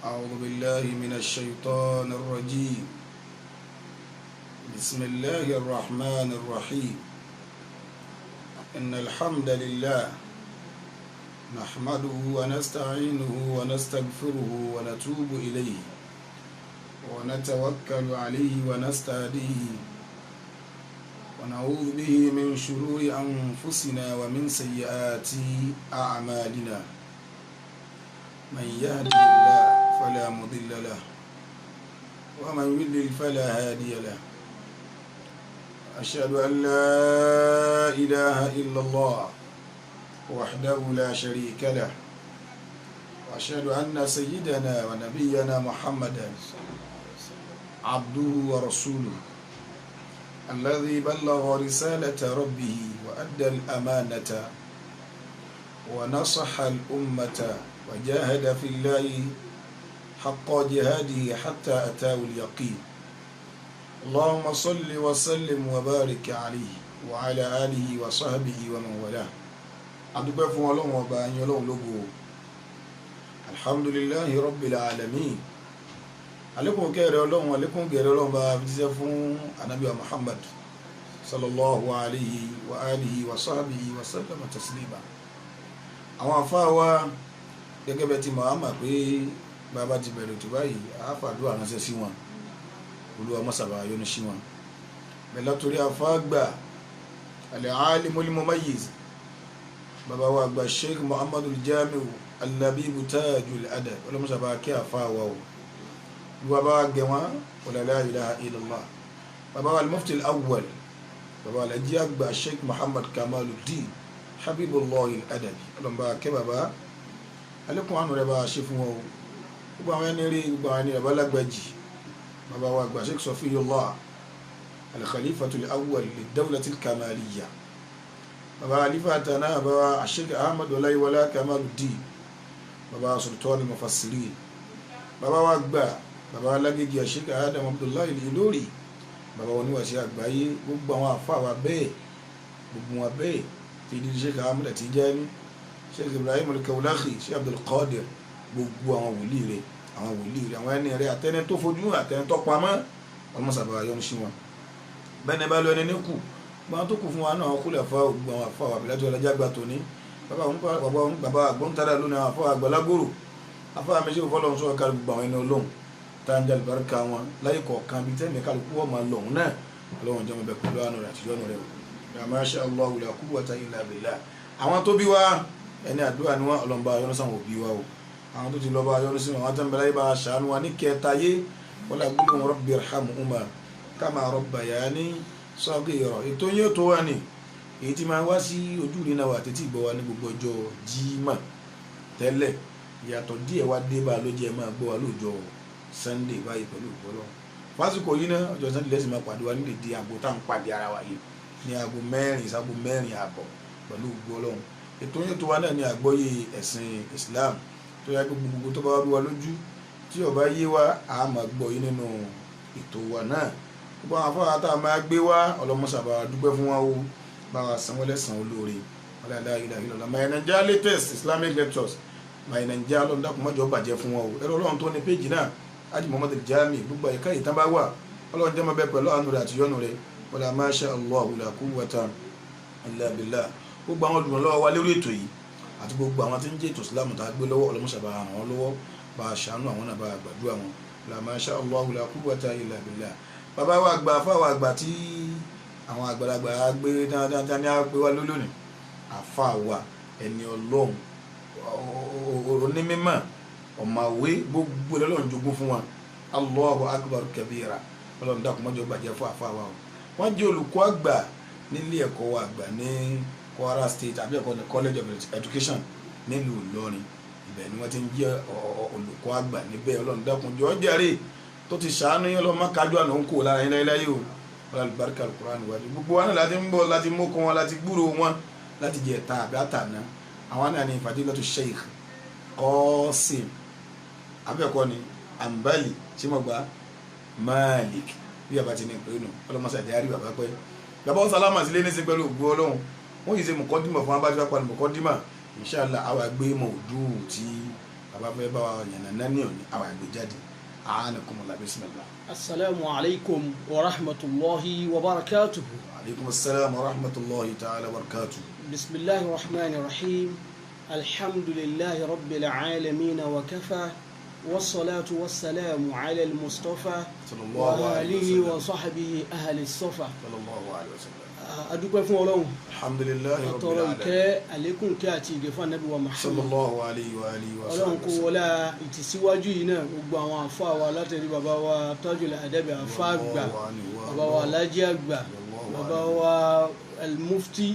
أعوذ بالله من الشيطان الرجيم. بسم الله الرحمن الرحيم. إن الحمد لله نحمده ونستعينه ونستغفره ونتوب إليه ونتوكل عليه ونستهديه ونعوذ به من شرور أنفسنا ومن سيئات أعمالنا. من يهده الله فلا مضل له ومن يضلل فلا هادي له. أشهد أن لا إله إلا الله وحده لا شريك له، وأشهد أن سيدنا ونبينا محمدا عبده ورسوله الذي بلغ رسالة ربه وأدى الأمانة ونصح الأمة وجاهد في الله حق جهاده حتى أتاه اليقين. اللهم صل وسلم وبارك عليه وعلى آله وصحبه ومن والاه. Adúpẹ́ fún Ọlọ́run Ọba yín, Ọlọ́run lógo. Alhamdulillahi rabbil alamin. Àlékún kẹrẹ Ọlọ́run, àlékún gẹrẹ Ọlọ́run bá fi jíṣẹ́ fún Ànábì wa Muhammad sallallahu alayhi wa alihi wa sahbihi wa sallama taslima. Àwọn afá wa, gẹ́gẹ́ bẹ́ẹ̀ ti mọ̀ pé bàbá ti bẹ̀rẹ̀ tó báyìí, àáfàdúrà ránṣẹ́ sí wọn. Olúwa mọ́sàbà yọ́nú sí wọn. Bẹ̀rẹ̀ látòrí afá gbà, al-alimul mumayyiz, bàbá wa àgbà Sheikh Muhammadu Jamiu Al-Labibu Tajul Adab, ọlọ́mọsàbà kí àfá wa o, olúwa bá gẹ̀ wọ́n, wala la ilaha illallah. Bàbá wa al-mufti al-awwal, bàbá alhaji àgbà Sheikh Muhammad Kamaluddin Habibullah Al-Adabi, ọlọ́mọba kẹ́ bàbá, alẹ́kùn àánú rẹ̀ bá ṣe fún wọn o. Gbogbo àwọn ẹni rí, gbogbo àwọn ẹni rẹ̀ bá lágbàjì, bàbá wa àgbà Sheikh Safiyullah al-Khalifatul awwal lid-dawlati al-kamaliyya, bàbá alifa tana, bàbá Sheikh Ahmad Ọláyíwọlá Kamaluddin, bàbá Sultan al-Mufassirin, bàbá wa gbà, bàbá alágége Sheikh Adam Abdullahi Ìlórí, bàbá oníwàṣẹ àgbáyé, gbogbo àwọn àfa wa bẹ́ẹ̀, gbogbo wọn bẹ́ẹ̀ tí ìdí Sheikh Ahmad Tijani, Sheikh Ibrahim al-Kawlakhi, Sheikh Abdul Qadir, gbogbo àwọn wòlíì rẹ̀, àwọn wòlíì rẹ̀, àwọn ẹni rẹ̀, àtẹni tó fojú, àtẹni tó pamọ́, ọlọmọsàbà yọ́nú sí wọn. Bẹ́ẹ̀ ni bá lọ ẹni ní kù gbọ́n tó kù fún wa náà kúlẹ̀ fún gbogbo àwọn àfọ àwọn àbílájọ ọlọ́jà gba tòní, bàbá àgbọ̀ntàdà lónìí, àwọn àfọ àgbàlagbòrò, àfọ àmì fọlọ́n sọ kárí gbogbo àwọn ẹni Ọlọ́run tá ń jalè barika wọn láyé kọ̀ọ̀kan bíi tẹ́mi kálukú wọn máa lọ̀hún náà. Ọlọ́run jẹ́ wọn bẹ̀ pẹ̀lú àánú rẹ̀ àtijọ́ rẹ̀ o. Masha Allah la quwwata illa billah. Àwọn tó bí wa, ẹni àdúrà ni wọn, Ọlọ́run bá yọ́nú sáwọn òbí wa o. Àwọn tó ti lọ, bá yọ́nú sí wọn. Àwọn tó ń bẹ láyé, bá ṣàánú wa ní kẹta yé wala gbólóhùn rabbi irhamhuma kama rabbayani saghira. Ètò yín tó wà ní èyí tí máa wá sí ojú ìrìnà wa àti tí ìgbọ́ wa ní gbogbo ọjọ́ Jímọ̀ tẹ́lẹ̀, ìyàtọ̀ díẹ̀ wá dé bá ló jẹ́ máa gbọ́ wa lóòjọ́ Sunday báyìí pẹ̀lú ìgbọ́lọ́. Fásitì yìí náà, ọjọ́ Sunday lẹ́sìn máa pàdé wa ní dèdè aago tá à ń pàdé ara wa yìí ní aago 4 sáago 4:30 pẹ̀lú ìgbọ́lọ́. Ètò yín tó wá náà ní àgbọ́yé ẹ̀sìn Islam tó yẹ kó gbogbo tó bá wá rú wa lójú, tí ó bá yé wa, a máa gbọ́ yín nínú ètò wa náà. Gbogbo àwọn afárá tá a máa gbé wá, ọlọ́mọṣàbà dúpẹ́ fún wa o, bá wa sanwó lẹ́sàn olóore, wala la ilaha illallah. My Naija latest Islamic lectures, My Naija, Ọlọ́run dákun má jọ̀ọ́ bàjẹ́ fún wa o. Ẹ̀rọ Ọlọ́run tó ní péjì náà, Haji Muhammad Jami, gbogbo àyíká yìí tán bá wà, Ọlọ́run jẹ́ máa bẹ pẹ̀lú àánú rẹ̀ àtijọ́nu rẹ̀, wala masha Allahu la quwwata illa billah. Gbogbo àwọn olùrànlọ́wọ́ wa lórí ètò yìí àti gbogbo àwọn tí ń jẹ́ ètò Islam tá a gbé lọ́wọ́, ọlọ́mọṣàbà ràn wọ́n lọ́wọ́, bá a ṣàánú àwọn náà, bá a gbàdúrà wọn, la masha Allahu la quwwata illa billah. Bàbá wa àgbà, fáwọn àgbà tí àwọn àgbàlagbà gbé dáadáa ní àgbé wa lónìí, àfa wa, ẹni Ọlọ́run, onímọ̀, ọ̀màwé, gbogbo Ọlọ́run jogún fún wa. Allahu akbar kabira. Ọlọ́run dákun má jọ̀ọ́ bàjẹ́ fún àfa wa o. Wọ́n jẹ́ olùkọ́ àgbà nílé ẹ̀kọ́ wa àgbà ní Kwara State àbí ẹ̀kọ́ ní College of Education nílùú Ìlọrin. Ibẹ̀ ni wọ́n ti ń jẹ́ olùkọ́ àgbà níbẹ̀. Ọlọ́run dákun jọ̀ọ́ jàre, tó ti ṣàánú yín, Ọlọ́run má kájú àná ń kó lára yín láyé o. Wọ́n alùbáríkà Al-Qur'an níwájú gbogbo wa náà láti ń bọ̀, láti mú kún wọn, láti gbúrò wọn láti jẹ ẹ̀ta àbí àtàná. Àwọn náà ní Fadilatu Sheikh Qasim, abẹ́ẹ̀kọ́ ni Ambali tí mo gba Malik bí bàbá ti ní ìpè nù. Ọlọ́mọṣẹ́ àdéhàrí bàbá pẹ́, bàbá wọn sálámà sílé ní sí pẹ̀lú ògbó Ọlọ́run. Wọ́n yìí ṣe mùkọ́dìmọ̀ fún abájọ́ apá mùkọ́dìmọ̀. Inshallah, àwa gbé mọ̀ọ́dù tí bàbá. Bàbá fẹ́ bá wa yànnà náà ní òní àwọn àgbéjáde. A'anakumullah, bismillah. Assalamu alaikum wa rahmatullahi wa barakatuhu. Alaikum assalam wa rahmatullahi ta'ala wa barakatuhu. Bismillahi rahman rahim. Alhamdulillahi rabbil alamin wa kafa. Wassalatu wassalamu ala al-Mustafa Sallallahu wa alayhi alihi wa wa sahbihi ahli safa. Sallallahu alayhi wa sallam. Adúpẹ́ fún Ọlọ́run. Alhamdulillahi rabbil Àtọrọ alamin. Ìkẹ́, àlékún ìkẹ́ àti ìgẹ̀ fún Ànábì wa Muhammad. Sallallahu alayhi wa alihi wa Ọlọ́run kó sallam. wọlá ìtìsíwájú yìí náà, gbogbo àwọn àfáà wa, látẹ̀rí bàbá wa Tajul Adabi, àfáà àgbà, bàbá wa Alhaji àgbà, bàbá wa Al-Mufti,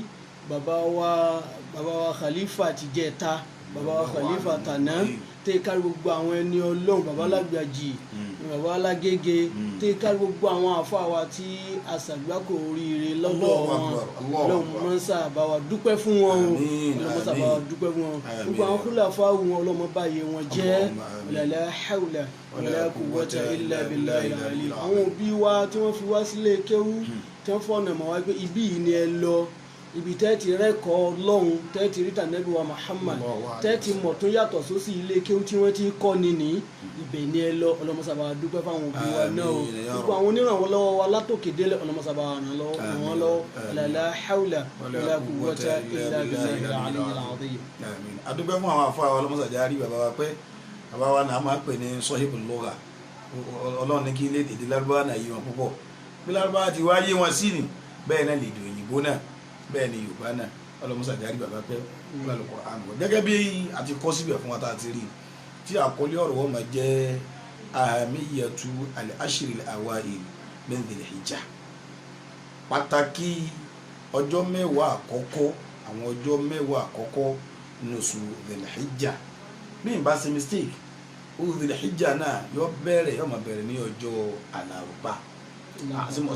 bàbá wa Khalifa tìjẹta, bàbá wa Khalifa tàná, tẹ́ kárí gbogbo àwọn ẹni Ọlọ́run, bàbá Lágbàjì, bàbá Alágége, tẹ́ kárí gbogbo àwọn àfáà wa tí aṣàgbákò oríire lọ́dọ̀ Allahu wọn. Akbar, Allahu Ọlọ́run Akbar. mọ́sá bá wa dúpẹ́ fún wọn o. Àmín, Ọlọ́run mọ́sá bá wa àmín. dúpẹ́ fún wọn. Àmín. Gbogbo àwọn kúlàfà wọn, Ọlọ́mọ báyé wọn jẹ́. Allahumma àmín. La hawla wala quwwata illa billahi al-ali. Àwọn òbí wa tí wọ́n fi wá sílé kéwú, tí wọ́n fọ̀nà mọ̀ wá pé ibi yìí ni ẹ lọ, ibi tẹ́ ti rẹ́kọ̀ọ́ Ọlọ́run, tẹ́ ti rí tànẹ́bí wa Muhammad, Allahu alayhi tẹ́ ti mọ̀ tó yàtọ̀ sósì ilé kéwú tí wọ́n ti kọ́ ni ní ibẹ̀ ni ẹ lọ. Ọlọ́mọsàbà dúpẹ́ fáwọn òbí wa náà o. Àmín ya Gbogbo Rabb. àwọn onírànwọ́ lọ́wọ́ wa látòkè délé, ọlọ́mọsàbà ràn wọ́n lọ́wọ́. Àmín. La hawla wala quwwata illa billahi al-ali al-azim. Àmín. Adúpẹ́ fún àwọn afọ àwọn ọlọ́mọsàjà rí bàbá wa pé bàbá wa náà máa pè ní sọ́hìbù lugha. Ọlọ́run ní kí ilé èdè Lárúbáwá náà yé wọn púpọ̀. Bí Lárúbáwá ti wá yé wọn sí ni, bẹ́ẹ̀ náà lèdè òyìnbó náà, bẹ́ẹ̀ ni Yorùbá náà. Ọlọ́mọsàjà rí bàbá pé lálùkọ àmọ́ gẹ́gẹ́ bí a ti kọ́ síbẹ̀ fún wa tá a ti rí tí àkọlé ọ̀rọ̀ wọn máa jẹ́ ahamiyatu al-ashri al-awail min dhil-hijjah, pàtàkì ọjọ́ 10 àkọ́kọ́, àwọn ọjọ́ 10 àkọ́kọ́ nínú oṣù dhil-hijjah. Bí n bá ṣe mistake, oṣù dhil-hijjah náà yóò bẹ̀rẹ̀, yóò máa bẹ̀rẹ̀ ní ọjọ́ Àlàrúbá.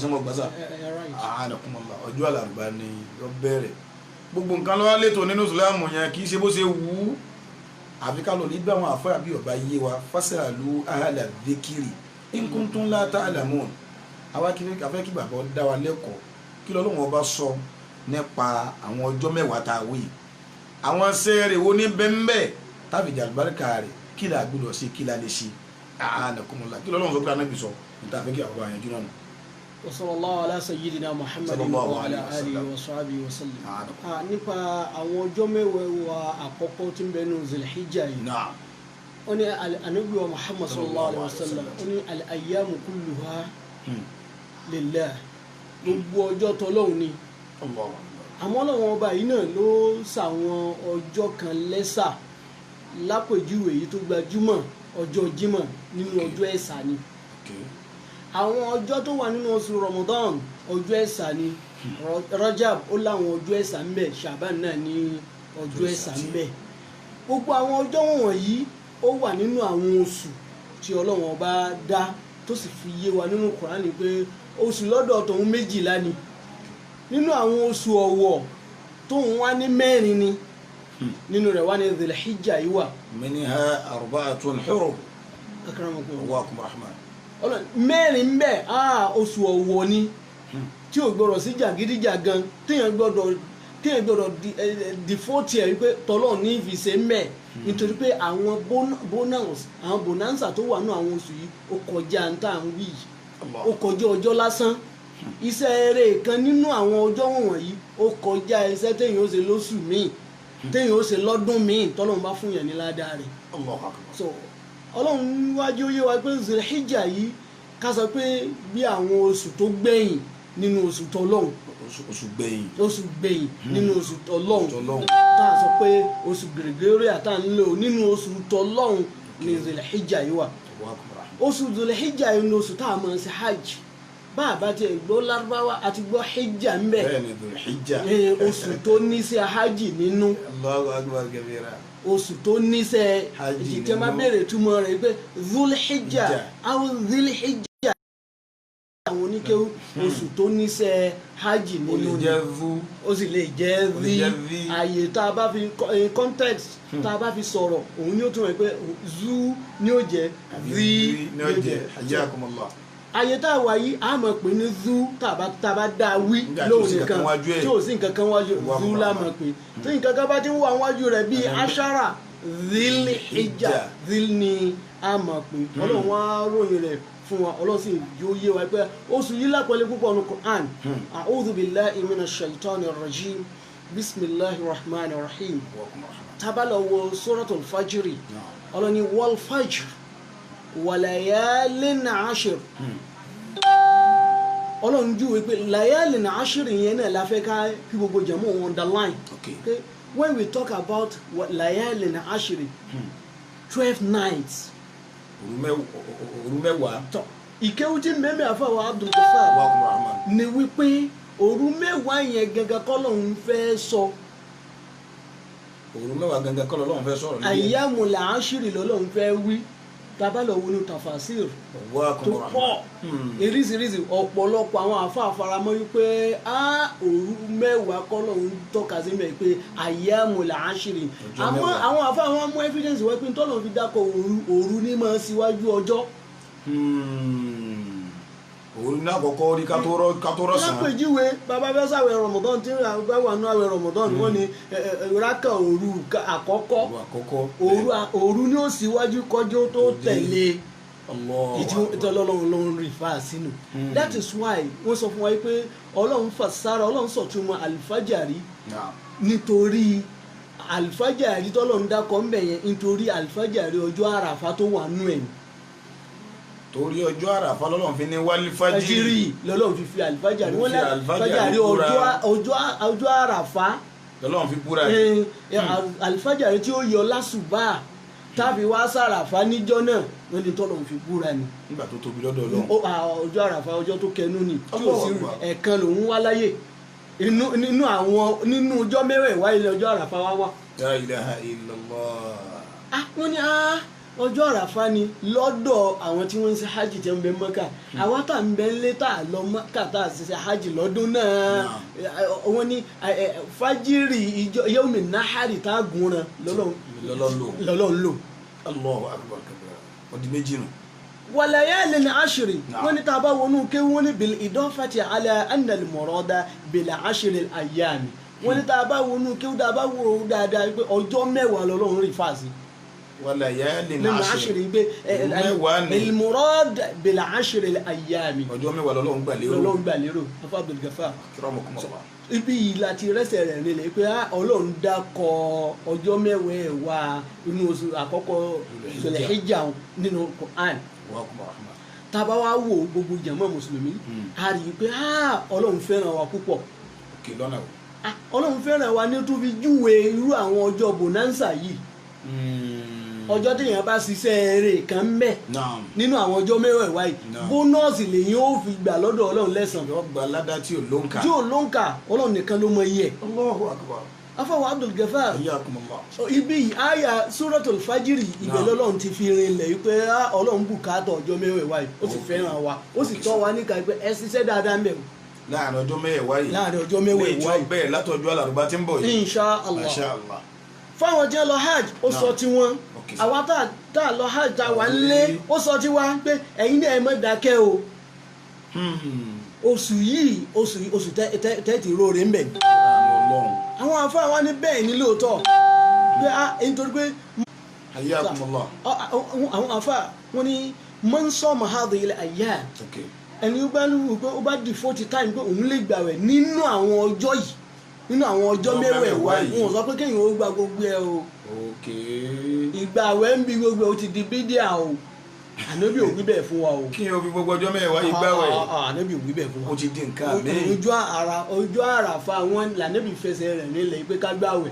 Sọmọ gbàsà? A'anakumullah. Ọjọ́ Àlàrúbá ni yóò bẹ̀rẹ̀. Gbogbo nǹkan lọ́wọ́ lẹ́tọ̀ nínú Ìsìlámù yẹn, kì í ṣe bó ṣe wù ú, àfi ká lọ nígbà àwọn àfáà bí ọba yé wa. Fasalu ahla dhikri in kuntum la ta'lamun. Àwa kí afẹ́ kí bàbá dá wa lẹ́kọ̀ọ́ kí lọ́lọ́run ọba sọ nípa àwọn ọjọ́ 10 tá a wí, àwọn sẹ́ẹ̀rẹ̀ wo ní bẹ́ńbẹ́ tàbí jàlùbáríkà rẹ̀, kí la gbọ́dọ̀ ṣe, kí la lè ṣe. A'anakumullah. Kí lọ́lọ́run sọ pé Anábì sọ níta afẹ́ kí àwọn àyànjú náà nù. Wa sallallahu ala sayyidina Muhammadin Sallallahu wa ala alayhi wa alihi sallam. wa sahbihi wa sallam. A'anakum. Nípa àwọn ọjọ́ 10 àkọ́kọ́ tí ń bẹ nínú Zulhijjah yìí, ó ní Ànábì wa Muhammad sallallahu alayhi wa sallam, ó ní al-ayyamu kulluha lillah, gbogbo ọjọ́ tọ́lọ́hun ni. Allahu akbar. Àmọ́ Ọlọ́run ọba yìí náà ló ṣàwọn ọjọ́ kan lẹ́sà. Lápèjúwe èyí tó gbajúmọ̀, ọjọ́ Jímọ̀ nínú ọjọ́ ẹ̀sà ni. Àwọn ọjọ́ tó wà nínú oṣù Ramadan, ọjọ́ ẹ̀sà ni. Rajab ó láwọn ọjọ́ ẹ̀sà ń bẹ, Shaban náà ní ọjọ́ ẹ̀sà ń bẹ. Gbogbo àwọn ọjọ́ wọ̀nyí ó wà nínú àwọn oṣù tí Ọlọ́run ọba dá, tó sì fi yé wa nínú Kùránì pé oṣù lọ́dọ̀ tòun 12 ni. Nínú àwọn oṣù ọ̀wọ̀ tóun wá ní 4 ni, nínú rẹ̀ wá ní Dhul-Hijjah yìí wà. Minha arba'atun hurum. Akramakum. Wakum rahman. Ọlọ́run 4 ń bẹ, oṣù ọ̀wọ̀ ni tí ò gbọdọ̀ sí jàgídíjàgan, téèyàn gbọdọ̀ dìfọ́tì ẹ̀ wípé tọ́lọ́ ní fi ṣe ń bẹ̀, nítorí pé àwọn bonus, àwọn bonanza tó wà nínú àwọn oṣù yìí, ó kọjá ń tà ń wí yìí. Ó kọjá ọjọ́ lásán. Iṣẹ́ eré kan nínú àwọn ọjọ́ wọ̀nyí, ó kọjá iṣẹ́ téèyàn ó ṣe lóṣù míì, téèyàn ó ṣe lọ́dún míì, tọ́lọ́run bá fún yàn ní ládàá rẹ̀. Allahu akbar. So Ọlọ́run wájú ó yé wa pé Zulhijjah yìí, ká sọ pé bí àwọn oṣù tó gbẹ̀yìn nínú oṣù tọlọ́hun. Oṣù gbẹ̀yìn. Oṣù gbẹ̀yìn nínú oṣù tọlọ́hun. Tọlọ́hun. Tá a sọ pé oṣù Gregorian tá a ń lò nínú oṣù tọlọ́hun ní Zulhijjah yìí wà. Wakum rahman. Oṣù Zulhijjah yìí ní oṣù tá a máa ń ṣe hajj. Bá a bá tiẹ̀ gbọ́ Lárúbáwá àti gbọ́ hijja ń bẹ̀. Bẹ́ẹ̀ ni, Dhul-Hijjah. Oṣù tó ní sí hajj nínú. Allahu akbar kabira. Oṣù tó níṣẹ́ Hajj ìjì tí a máa nínú. béèrè túmọ̀ rẹ̀ pé Zulhijjah Hijjah. àwọn Zulhijjah, àwọn oníkéwú, oṣù tó níṣẹ́ hajj Ó lè nínú ni. Jẹ́ zu. Ó sì lè jẹ́ Ó lè rí jẹ́ rí. Àyè tá a bá fi context tá a bá fi sọ̀rọ̀, òun ni ó túmọ̀ pé zu ni ó jẹ́, Àbí rí ní ó jẹ́. Hayyakumullah. Àyè tá a wà yìí, a mọ̀ pé ní zu tá a bá dá a wí Nígbà tí ò lóhùn sí nìkan nǹkan kan wájú ẹ̀. tí ò sí nǹkan kan wájú, Wà zu fún la wa. mọ̀ pé tí nǹkan kan bá ti ń wà wájú rẹ̀ bíi ashara. Dhil-Hijja, Dhil ni a mọ̀ pé Ọlọ́run wá ròyìn rẹ̀ fún wa. Ọlọ́run sì yóò yé wa pé oṣù yìí lápẹ̀lẹ̀ púpọ̀ ní Qur'an. A'udhu billahi minash shaitani rajim, bisimilahi rahman rahim. Tábàlọ̀ wo suratul fajiri, Ọlọ́run ní wal fajr wa layalin ashir. Ọlọ́run júwe pé layalin ashir yẹn náà la fẹ́ ká kí gbogbo jẹ̀mọ́ wọn underline. Okay, when we talk about layalin ashir, 12 nights, òru 10. Tọ́ ìkéwú tí mẹ́mẹ́ àfọwọ́ Abdul Ghaffar ni wípé òru 10 yẹn gangan kọ́ lòun fẹ́ sọ. Òru 10 gangan kọ́ lòun fẹ́ sọ̀rọ̀. Ayyamul ashiri lọ́lọ́run fẹ́ wí. Tabalọ̀ wọnú tafasir tó pọ̀ eríṣiríṣi, ọ̀pọ̀lọpọ̀ àwọn àfa àfaramọ́ wípé á òru 10 kọ́ lòun tọ́ka sí mẹ́ pé ayyamul ashiri. Àmọ́ àwọn àfa àwọn mú evidence wọ́n pé tọ́lọ́run fi dákọ̀ òru, òru ní máa síwájú ọjọ́. Òru ní àkọ́kọ́ rí ká tó rọ̀sán. Lápèjúwe, bàbá fẹ́ sàwẹ̀ Ramadan, tí bá wà nú àwẹ̀ Ramadan, wọ́n ní rákà òru àkọ́kọ́, òru ní ó síwájú kọjọ́ tó tẹ̀lé. Ìtọ́lọ́lọ́run ló ń rí fáà sínú. That is why wọ́n sọ fún wa pé Ọlọ́run fàṣàrà, Ọlọ́run sọ̀túnmọ̀ àlùfájàrí, nítorí àlùfájàrí tọ́lọ́run dákọ̀ ńbẹ̀ yẹn, nítorí àlùfájàrí ọjọ́ Àràfá tó wà nú ẹ̀. Torí ọjọ́ Àràfá lọ́lọ́run fi ní wálé fájìrì, lọ́lọ́run fi fi àlùfájàrí, wọ́n lé àlùfájàrí ọjọ́ Àràfá lọ́lọ́run fi búra. Àlùfájàrí tí ó yọ lásùbà tàbí wá sàràfá níjọ́ náà, wọ́n ní tọ́lọ́run fi búra ni. Nígbà tó tóbi lọ́dọ̀ Ọlọ́run. Ọjọ́ Àràfá ọjọ́ tó kẹnu ni, tí ò sí ẹ̀ẹ̀kan lòún wá láyé nínú àwọn nínú ọjọ́ mẹ́wẹ̀ẹ̀wá ilẹ̀ ọjọ́ Àràfá wá wá. La ilaha illallah. Wọ́n ní ọjọ́ Àràfá ni lọ́dọ̀ àwọn tí wọ́n ń ṣe hajj tí ń bẹ Mọ́kà. Àwa tá ń bẹ ńlé tá a lọ Mọ́kà tá a ṣe hajj lọ́dún náà, wọ́n ní fájírì ìjọ yawmi nahari tá a gúnran lọ́lọ́run lò. Allahu akbar kabira. Ọdún méjì nù. Walayalin ashiri, wọ́n ní tá a bá wọnú ké, wọ́n ní bil idafati ala anna al murada bil ashri al ayyami. Wọ́n ní tá a bá wọnú ké, tá a bá wọ dáadáa pé ọjọ́ 10 lọ́lọ́run rí fáàsì. Walayalin ashiri pé al-murad bil ashri al-ayyami, ọjọ́ 10 lọ́lọ́run gbà lérò, lọ́lọ́run gbà lérò. Afa Abdul Ghaffar, ibi yìí láti rẹ́sẹ̀ rẹ̀ nílẹ̀ pé Ọlọ́run dákọ̀ ọjọ́ 10 inú oṣù àkọ́kọ́ Dhul-Hijjah nínú Qur'an. Tá bá wá wò gbogbo jàmá mùsùlùmí, a rí i pé Ọlọ́run fẹ́ràn wa púpọ̀. Ọlọ́run fẹ́ràn wa ní tó fi júwe irú àwọn ọjọ́ bonanza yìí, ọjọ́ téèyàn bá ṣiṣẹ́ eré kan ń bẹ nínú àwọn ọjọ́ 10 yìí, bónọ́ọ̀sì lèyìn ó fi gbà lọ́dọ̀ Ọlọ́run lẹ́sàn-án. Yóò gba ládá tí ò ló ń kà, tí ò ló ń kà, Ọlọ́run nìkan ló mọ iye ẹ̀. Allahu akbar. Afọwọ́ Abdul Ghaffar, Hayyakumullah. ibi àyà Suratul Fajiri ibẹ̀ lọ́lọ́run ti fi rinlẹ̀ pé Ọlọ́run bùkátà ọjọ́ 10 yìí, ó sì fẹ́ràn wa, ó sì tọ́ wa níka pé ẹ ṣiṣẹ́ dáadáa ń bẹ̀. Láàrin ọjọ́ 10 yìí, láàrin ọjọ́ 10 yìí, bẹ́ẹ̀ látọjọ́ Àlàrúbá tí ń bọ̀ yìí, Insha Allah. Masha Allah. Fáwọn tí wọ́n lọ hajj, ó sọ tiwọn. Àwa tá a lọ hajj tá a wà nílé, ó sọ tiwa pé ẹ̀yin náà ẹ má dákẹ́ o. Oṣù yìí, oṣù tẹ́tì róore ń bẹ̀. Àwọn àfáà wa ní bẹ́ẹ̀ ni lóòótọ́ pé nítorí pé àwọn àfáà wọn ní man sama hadhihi al-ayyam, ẹni ó bá ń wù pé ó bá di 40 time pé òun lè gbàwẹ̀ nínú àwọn ọjọ́ yìí, nínú àwọn ọjọ́ 10 yìí, wọn sọ pé kéèyàn ó gba gbogbo ẹ o. Ìgbà àwẹ̀ ń bi gbogbo ẹ o ti di bídíà o. Ànábì ò wí bẹ́ẹ̀ fún wa o. Kí o fi gbogbo ọjọ́ 10 yìí gbàwẹ̀. Ànábì ò wí bẹ́ẹ̀ fún wa. O ti di nǹkan mi. Ọjọ́ Àràfá wọn lànábì fẹsẹ̀ rẹ̀ nílẹ̀ pé ká gbàwẹ̀.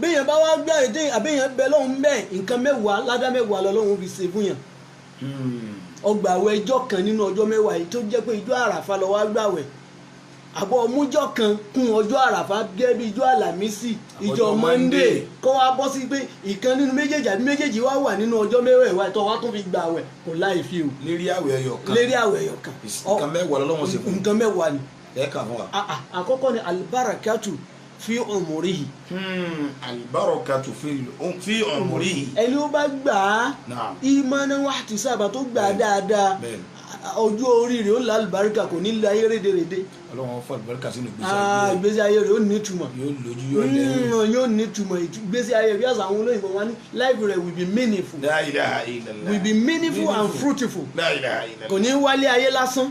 Béèyàn bá wá gbà èdè àbẹ́yàn bẹ lọ́hùn bẹ́ẹ̀, nǹkan 10 ládá 10 lọ́lọ́hùn fi ṣe fún yàn. Ọgbà àwẹ̀ ọjọ́ kan nínú ọjọ́ 10 yìí tó jẹ́ pé ìjọ Àràfá ló wá gbàwẹ̀, àbọ̀ ọmújọ́ kan kún ọjọ́ Àràfá gẹ́gẹ́ bí ìjọ Àlàmísì, ìjọ Monday, kó wá bọ́ sí pé ìkan nínú méjèèjì àbí méjèèjì wá wà nínú ọjọ́ 10 tó wá tún fi gbà àwẹ̀, kò láì fi o. Lérí àwẹ̀ ẹyọ kan, lérí àwẹ̀ ẹyọ kan, nǹkan 10 lọ́lọ́run ṣe fún. Nǹkan 10 ni. Ẹ kà fún wa. Àkọ́kọ́ ni alibarakatu fi umurihi. Alibarakatu fi umurihi. Ẹni ó bá gbà á ìmánà wa ihtisaba tó gbà á dáadáa, Ọjọ́ orí rẹ̀ ó lálùbáríkà, kò ní lọ ayé rédèrèdè. Ọlọ́run fún àlùbáríkà sínú ìgbésí Ah, ayé. Ìgbésí ayé rẹ̀ ó nítumọ̀. Yóò lójú, yóò lẹ́yìn. Yóò nítumọ̀. Ìgbésí ayé bí àṣà àwọn olóyìnbó wọn ní, life rẹ̀ will be meaningful. La ilaha illallah. Will be meaningful and fruitful. La ilaha illallah. Kò ní wálé ayé lásán.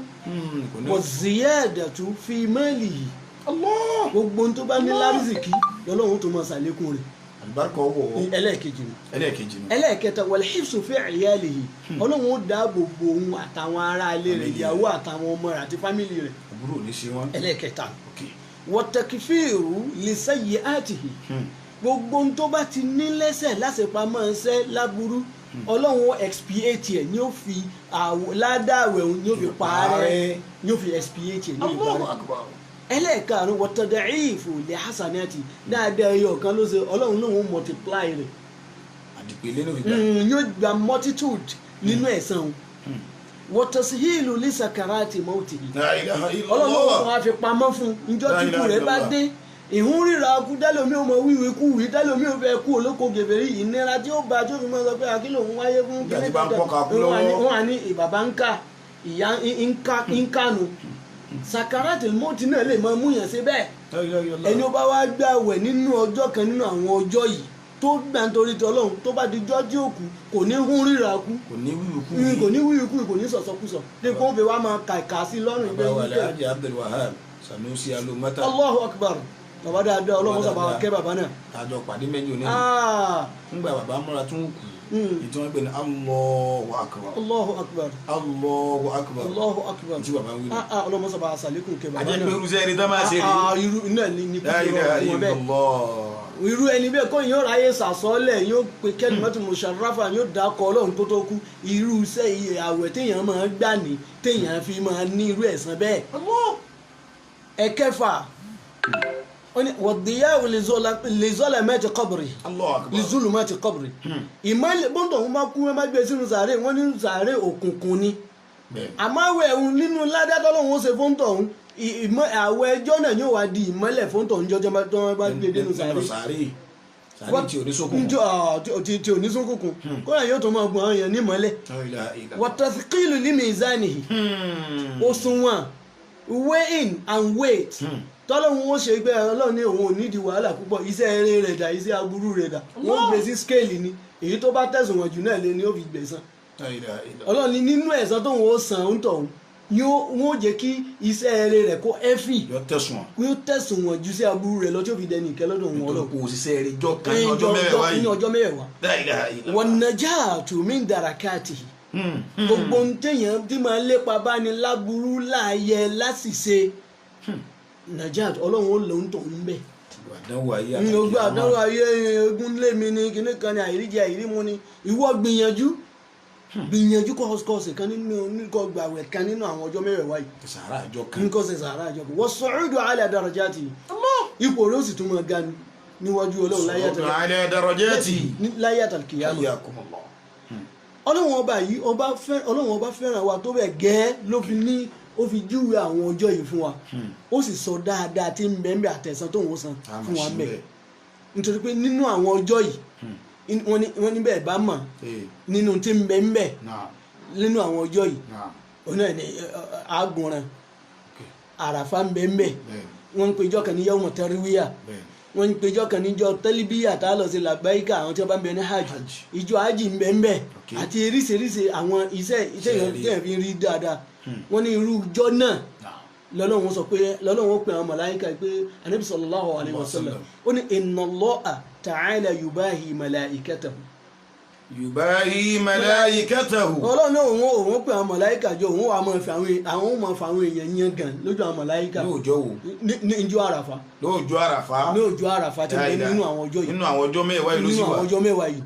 Kò ní. Wa ziyadatu fi malihi. Allah. Gbogbo ohun tó bá ní lárísìkí lọ́lọ́run tó máa ṣàlékún rẹ̀. Àlùbáríkà ọwọ́. Ẹlẹ́ẹ̀kejì ni. Ẹlẹ́ẹ̀kejì ni. Ẹlẹ́ẹ̀kẹta, wal hifzu fi iyalihi. Ọlọ́run ó dáàbò bo òun àtàwọn ará ilé rẹ̀, Family. ìyàwó àtàwọn ọmọ rẹ̀ àti family rẹ̀. Àbúrò ò ní ṣe wọ́n. Ẹlẹ́ẹ̀kẹta, Ok. wa takfiru li sayyi'atihi. Gbogbo ohun tó bá ti ní lẹ́sẹ̀ láṣepamọ́ ṣẹ́ láburú, Ọlọ́run ó expiate ẹ̀, ní ó fi ládàáwẹ̀ òun ní ó fi parẹ́, ní ó fi expiate ẹ̀, ní ó fi Allahu parẹ́. akbar. Ẹlẹ́ẹ̀karùn, wa tad'ifu li hasanati. Dáadáa ẹyọ kan ló ṣe, Ọlọ́run lòun ó multiply rẹ̀. Àdìpẹ̀lẹ́ ló fi gbà. Yóò gba multitude nínú ẹ̀san o. Wa tashilu li sakarati mawtihi. La ilaha Ọlọ́run ló illallah. wọ́n á fi pamọ́ fún un njọ́ La tí ikú ilaha rẹ̀ bá illallah. dé. Ìhún ríra kú dálómi ò mọ wíwí kú wí dálómi ò fẹ́ kú olóko gèbèrè, ìnira tí ó bá tó fi mọ́ sọ pé akílò ń wáyé fún. Ìgbà tí bá ń pọ́ka kú lọ́wọ́. Wọ́n á ní bàbá ń ká ìyá ń kánu, sakarati mọ́tì náà lè máa múyàn sí bẹ́ẹ̀. La ilaha illallah. Ẹni ó bá wá gbààwẹ̀ nínú ọjọ́ kan nínú àwọn ọjọ́ yìí tó gbà nítorí ti Ọlọ́run, tó bá di jọ́jú òkú, kò ní hún ríra kú. Kò ní wíwí kú. Kò ní wíwí kú, kò ní sọ̀sọ̀kúsọ̀ dé kó fi wá máa kàkà sí lọ́rùn Bàbá wa ìgbẹ́ wíkẹ́. Alhaji Abdul Wahab Sanusi Alomata. Allahu akbar, bàbá dáadáa, Ọlọ́run sábà dáadáa. kẹ́ bàbá náà. Àjọ pàdé mẹ́jọ ní. Ah, Ńgbà bàbá múra tún kù. Ìtí wọ́n pè ní Allahu akbar. Allahu akbar. Allahu akbar. Allahu akbar. Tí bàbá wí ni. Ah, ah, Ọlọ́run sábà sàlékún kẹ́ bàbá Àjẹ́ náà. pé irúṣẹ́ ẹni tá máa ṣe rí. Ah, ah, irú náà ni La kúkú ilaha rọrùn fún wọn bẹ́ẹ̀. illallah. Irú ẹni bẹ́ẹ̀ kọ́ yóò ráyè sàsọ́lẹ̀, yóò pe kalimatu musharrafa, yóò dákọ̀ Ọlọ́run tó tó kú. Irú iṣẹ́ àwẹ̀ téèyàn máa gbà ní téèyàn fi máa ní irú ẹ̀san bẹ́ẹ̀. Allah. Ẹ̀kẹfà, ó ní wad-diya'u li zalamati qabri. Allahu akbar. Li zulumati qabri. Ìmọ̀lẹ̀ bọ́ńdọ̀ wọn bá kú, wọn bá gbé sínú sàárè, wọ́n ní sàárè òkùnkùn ni. Bẹ́ẹ̀. Àmọ́ àwẹ̀ ẹ̀hún nínú ládàtọ́ lòun ó ṣe fóńtọ̀ ọ̀hún, àwẹ̀ ẹjọ́ náà yóò wá di ìmọ́lẹ̀ fóńtọ̀ ọ̀hún jọjọ́ tó wọ́n bá gbé dénú sàárè. Nínú sàárè. Sàárè tí ò ní sókùnkùn. Njọ́, ah, tí ò ní sókùnkùn, kódà yóò tó máa gbọ́n àwọn èèyàn ní ìmọ́lẹ̀. La ilaha illallah. Wa tathqilu li mizanihi. Òṣùwọ̀n, weighing and weight tọ́lọ́hún ó ṣe gbé, Ọlọ́run ní òun ò nídìí wàhálà púpọ̀. Iṣẹ́ eré rẹ̀ dà, iṣẹ́ aburú rẹ̀ dà, wọ́n gbé sí scale ni, èyí tó bá tẹ̀sùn wọn jù náà lé ní ó fi gbẹ̀san. La ilaha illallah. Ọlọ́run ní nínú ẹ̀san tóun ó san ń tọ̀hún, wọ́n ó jẹ́ kí iṣẹ́ eré rẹ̀ kó ẹ́fì. Yọ tẹ̀sùn wọn. Yóò tẹ̀sùn wọn ju iṣẹ́ aburú rẹ̀ lọ, tí ó fi dẹni ìkẹ́ lọ́dọ̀ òun Nítorí Ọlọ́run. kò òṣìṣẹ́ rẹ̀ jọ kan ní ọjọ́ mẹ́wàá ní yìí. ọjọ́ mẹ́wàá. La ilaha illallah. Wan najatu min darakatihi. Gbogbo ohun téèyàn tí máa lépa bá ní láburú láàyè láṣìṣe, najat, Ọlọ́run ó lòun tó ń bẹ̀. Àdánwò ayé àtàkì. Gbogbo àdánwò ayé, egun lé mi ní kinní kan ní àìríjẹ àìrímu ni. Ìwọ gbìyànjú, gbìyànjú kọ́ọ̀sì kan nínú kọ́ gbàwẹ̀ kan nínú àwọn ọjọ́ mẹ́wẹ̀ẹ̀wá yìí. Sàárà àjọ kan. Nǹkan ṣe sàárà àjọ kan, wọ́n su'udu ala darajati, ipò rẹ̀ ó sì tún máa ga ni níwájú Ọlọ́run láyé Su'udu ala darajati. Láyé àtàlùkìyàmọ̀. Hayyakumullah. Ọlọ́run ọba yìí, ọba fẹ́, Ọlọ́run ọba fẹ́ràn wa tó bẹ̀ gẹ́ ló fi ní ó fi júwe àwọn ọjọ́ yìí fún wa, ó sì sọ dáadáa tí ń bẹ ń bẹ àtẹ̀sán tó ń san A máa fún wa ṣe ń bẹ, bẹ́ẹ̀. nítorí pé nínú àwọn ọjọ́ yìí, wọ́n ní bẹ́ẹ̀ bá mọ̀ nínú tí ń bẹ ń bẹ nínú àwọn ọjọ́ yìí, òun náà ní àgùnràn Àràfà ń bẹ ń bẹ. Wọ́n ń péjọ kan ní yawmu tarwiya. Wọ́n ń péjọ kan níjọ́ tẹ́líbíyà tá a lọ sí làbáyíkà, àwọn tí wọ́n bá ń bẹ ní hajj. Hajj. Ìjọ hajj ń bẹ ń bẹ àti oríṣiríṣi àwọn iṣẹ́ iṣẹ́ Iṣẹ́ yẹn rí. tí yẹn fi ń rí dáadáa. Wọ́n ní irú ìjọ náà lọ́lọ́run sọ pé, lọ́lọ́run ó pe àwọn màláíkà pé Anabi sallallahu alayhi wa sallam ó ní inna Allaha ta'ala yubahi malaikatahu. Yubahi malaikatahu. Ọlọ́run náà òun pe àwọn màláíkà jọ, òun wà máa fi àwọn máa fi àwọn èèyàn yẹn gan lójú àwọn màláíkà. Lóòjọ́ wo? Ní ìjọ Àràfà. Lóòjọ́ Àràfà. Ní ọjọ́ Àràfà tí wọ́n nínú àwọn ọjọ́ yìí. Nínú àwọn ọjọ́ mẹ́wàá yìí ló sì Nínú wà. àwọn ọjọ́ mẹ́wàá yìí.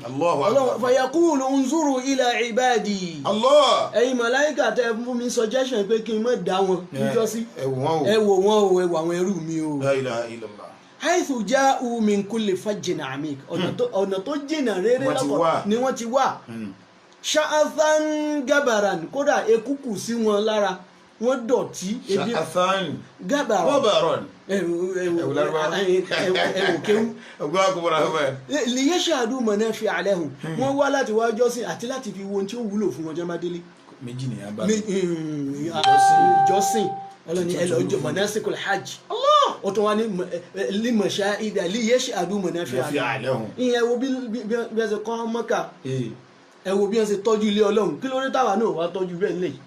Allahu Ọlọ́run akbar. fayaqulu unzuru ila ibadi. Allah. Ẹ̀yin màláíkà tẹ fún mi suggestion pé kí n má dá wọn níjọ́sí, Ẹ wò wọ́n o. ẹ wò wọ́n o, ẹ wò àwọn ẹrú mi o. La ilaha illallah. Haythu ja'u min kulli fajjin amik, ọ̀nà tó jìnà rere Wọ́n ti lọ́pọ̀ wá. ni wọ́n ti wá. Sha'athan gabaran, kódà ekúkù sí wọn lára, wọ́n dọ̀tí ebi. Sha'athan. Gabaran. Gabaran. Ẹ̀wò ẹ̀wò kéwú. Ọgbọ́n akọ̀bọ̀rọ̀ ahmed. Liyashhadu manafi'a lahum, wọ́n wá láti wá jọ́sìn àti láti fi wo ohun tí ó wúlò fún wọn jẹ́ má délé. Méjì nìyẹn bá ìjọsìn. Ọlọ́ni ẹ lọ jọ manasikul hajj. Ó tún wá ní limashahida liyashhadu manafi'a lahum. Ìyẹn wo bí wọ́n ṣe kọ́ Mọ́kà, ẹ wo bí wọ́n ṣe tọ́jú ilé Ọlọ́run. Kí ló dé táwa náà wá tọ́jú bẹ́ẹ̀ nílẹ̀ yìí?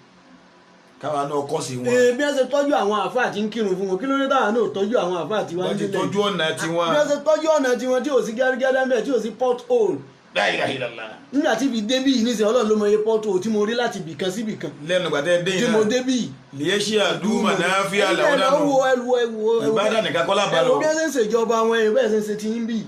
Káwa náà kọ́ sí wọn. Bí wọ́n ṣe tọ́jú àwọn àfáà tí ń kírun fún wọn, kí ló dé táwa náà tọ́jú àwọn àfáà tí wọ́n Wọ́n ń ti nílẹ̀? tọ́jú ọ̀nà tiwọn. Bí wọ́n ṣe tọ́jú ọ̀nà tiwọn tí ò sí gẹ́gẹ́ ńbẹ̀, tí ò sí port hole. La ilaha illallah. Nígbà tí ibi débí yìí nísìnyí, Ọlọ́run ló mọ iye port hole tí mo rí láti ibìkan sí ibìkan Lẹ́nu gbàtẹ́ dé tí yìí mo náà. débí yìí. Liyashhadu manafi'a lahum. Ẹ wo, ẹ wo, ẹ wo, ẹ wo. Ìbádà nìkan kọ́ lábàá Ẹ lọ. wo bí wọ́n ṣe ń ṣèjọba wọn, ẹ bẹ́ẹ̀ ṣe ń ṣe ti ń bì.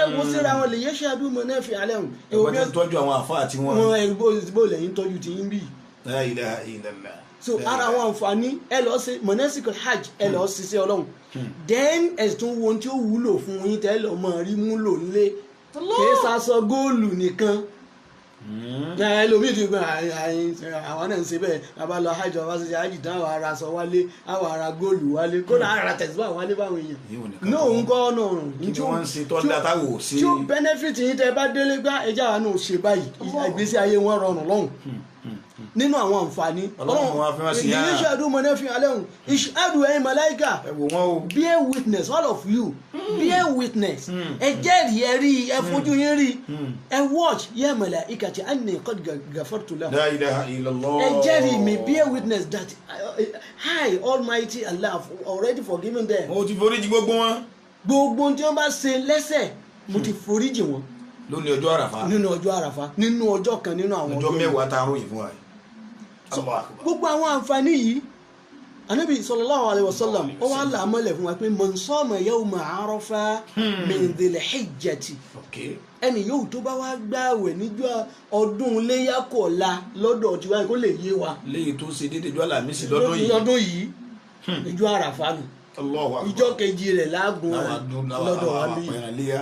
Ẹ wo síra wọn, liyashhadu manafi'a lahum. Ẹ wo Wọ́n bí ti tọ́jú àwọn àfáà tiwọn. wọ́n ẹ bó lẹ́yìn tọ́jú ti ń bì. La ilaha illallah. So ara àwọn àǹfààní, ẹ lọ ṣe manasikul hajj, ẹ lọ ṣiṣẹ́ Ọlọ́run, then ẹ tún wo ohun tí ó wúlò fún yín tẹ́ lọ mọ rí múlò nílé. Kì í sasọ góòlù nìkan. Ẹlòmíì ti gbọ́n àwọn náà ń ṣe bẹ́ẹ̀. Bàbá lọ hajj, bàbá ṣe hajj tán, àwọn ará aṣọ wálé, àwọn ará góòlù wálé, kódà ara tẹ̀síwá wálé báwọn èèyàn Yíò nìkan ní kọ́. òun kọ́ náà. Kí ni wọ́n ń ṣe tó ń da táwọn ò ṣe? Tí ó benefit yín tẹ́ bá délé gbá ẹja àwọn náà ṣe báyìí, ìgbésí ayé wọn rọrùn lọ́hùn nínú àwọn àǹfààní. Ọlọ́run wọn fi wọ́n sí yára. Ìṣàdù mọ̀nẹ́fì alẹ́hùn ìṣàdù ẹ̀yin màláíkà. Ẹ wò wọ́n o. Bear witness, all of you, bear witness. Ẹ jẹ́rìí, ẹ rí, ẹ fojú yín rí, ẹ watch. Ya malaikati anni qad ghafartu lahum. La ilaha illallah. Ẹ jẹ́rìí mi, bear witness that I, Almighty Allah, have already forgiven them. Mo ti foríjì gbogbo wọn. Gbogbo ohun tí wọ́n bá ṣe lẹ́sẹ̀, mo ti foríjì wọn. Lónìí ọjọ́ àràfà. Nínú ọjọ́ àràfà, nínú ọjọ́ kan nínú àwọn ọjọ́ yìí. 10 tá a ròyìn fún wa yìí. Allahu akbar. Gbogbo àwọn àǹfààní yìí, Anabi sallallahu alayhi wa sallam, ó wá là á mọ́lẹ̀ fún wa pé man sama yawma Arafa min dhil hijjati, ẹni yóò tó bá wá gbààwẹ̀ níjọ́ ọdún iléyà kọ̀ọ̀la lọ́dọ̀ tiwa, kó lè yé wa, Léyìí tó ṣe déédéé jọ́ Àlàmísì lọ́dún yìí. Lọ́dún yìí, ìjọ àràfà nù. Allahu akbar. Ìjọ kejì rẹ̀ lágùn Láwa rẹ̀ dún láwa lọ́dọ̀ wa láwa bí. pẹ̀rẹ̀ léyà.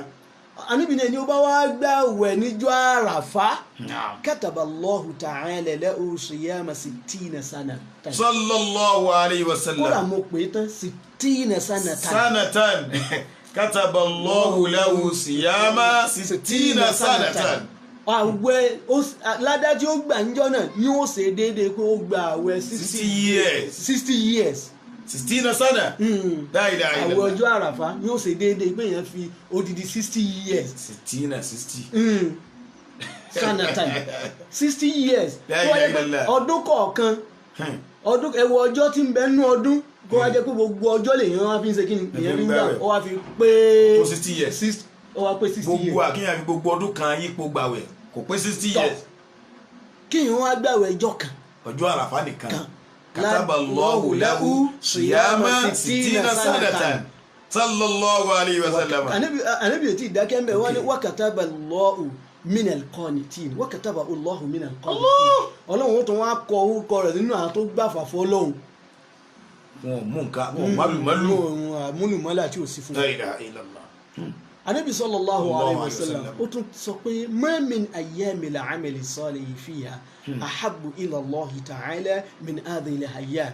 Anabi ní ẹni ó bá wá gbààwẹ̀ níjọ́ àràfà, Naam. kataba Allahu ta'ala lahu siyama sittina sanatan. Sallallahu alayhi wa Kódà sallam. mo pè é tán, sittina sanatan. Sanatan. Kataba Allahu lahu siyama sittina sanatan. Àwẹ̀ ládájú ó gbà níjọ́ náà ni ó ṣe déédéé pé ó gba àwẹ̀ 60 years. 60 years. Sittina sana. La ilaha Àwẹ̀ illallah. ọjọ́ àràfá ni ó ṣe déédéé pé èèyàn fi odidi 60 years. Sittina 60. Sanatan, 60 years. La Tó wá jẹ́ ilaha pé illallah. ọdún kọ̀ọ̀kan, ọdún, ẹ wo ọjọ́ tí ń bẹ nínú ọdún, kó wá jẹ́ pé gbogbo ọjọ́ lèèyàn wá fi ń ṣe kí ni, èèyàn fi ń gbà, gbààwẹ̀. ó wá fi pé Tó 60 years. Ó wá pé 60 Gbogbo years. àkíyàn fi gbogbo ọdún kan yípo gbàwẹ̀ kò pé 60 Tọ́. years. Kíyàn wá gbàwẹ̀ ọjọ́ kan Ọjọ́ àràfá nìkan. Kan. Kataba Allahu lahu siyama sittina sanatan. Sallallahu alayhi wa sallam. Anabi ò tí ì dákẹ́ mbẹ́. Wọ́n ní wa kataba Allahu minal qanitin, wa kataba Allahu minal qanitin. Ọlọ́run ó tún wá kọ orúkọ rẹ̀ nínú àwọn tó gbàfà fọlọ́hún. Wọn ò mú nǹkan, wọn ò málùmálù. Múlùmọ́lá tí ò sí fún La ilaha illallah. Anabi sallallahu Allahu alayhi wa alayhi wa sallam sallam. ó tún sọ pé ma min ayyamil amali salihi fiha ahabbu ila Allahi ta'ala min hadhihi al-ayyam.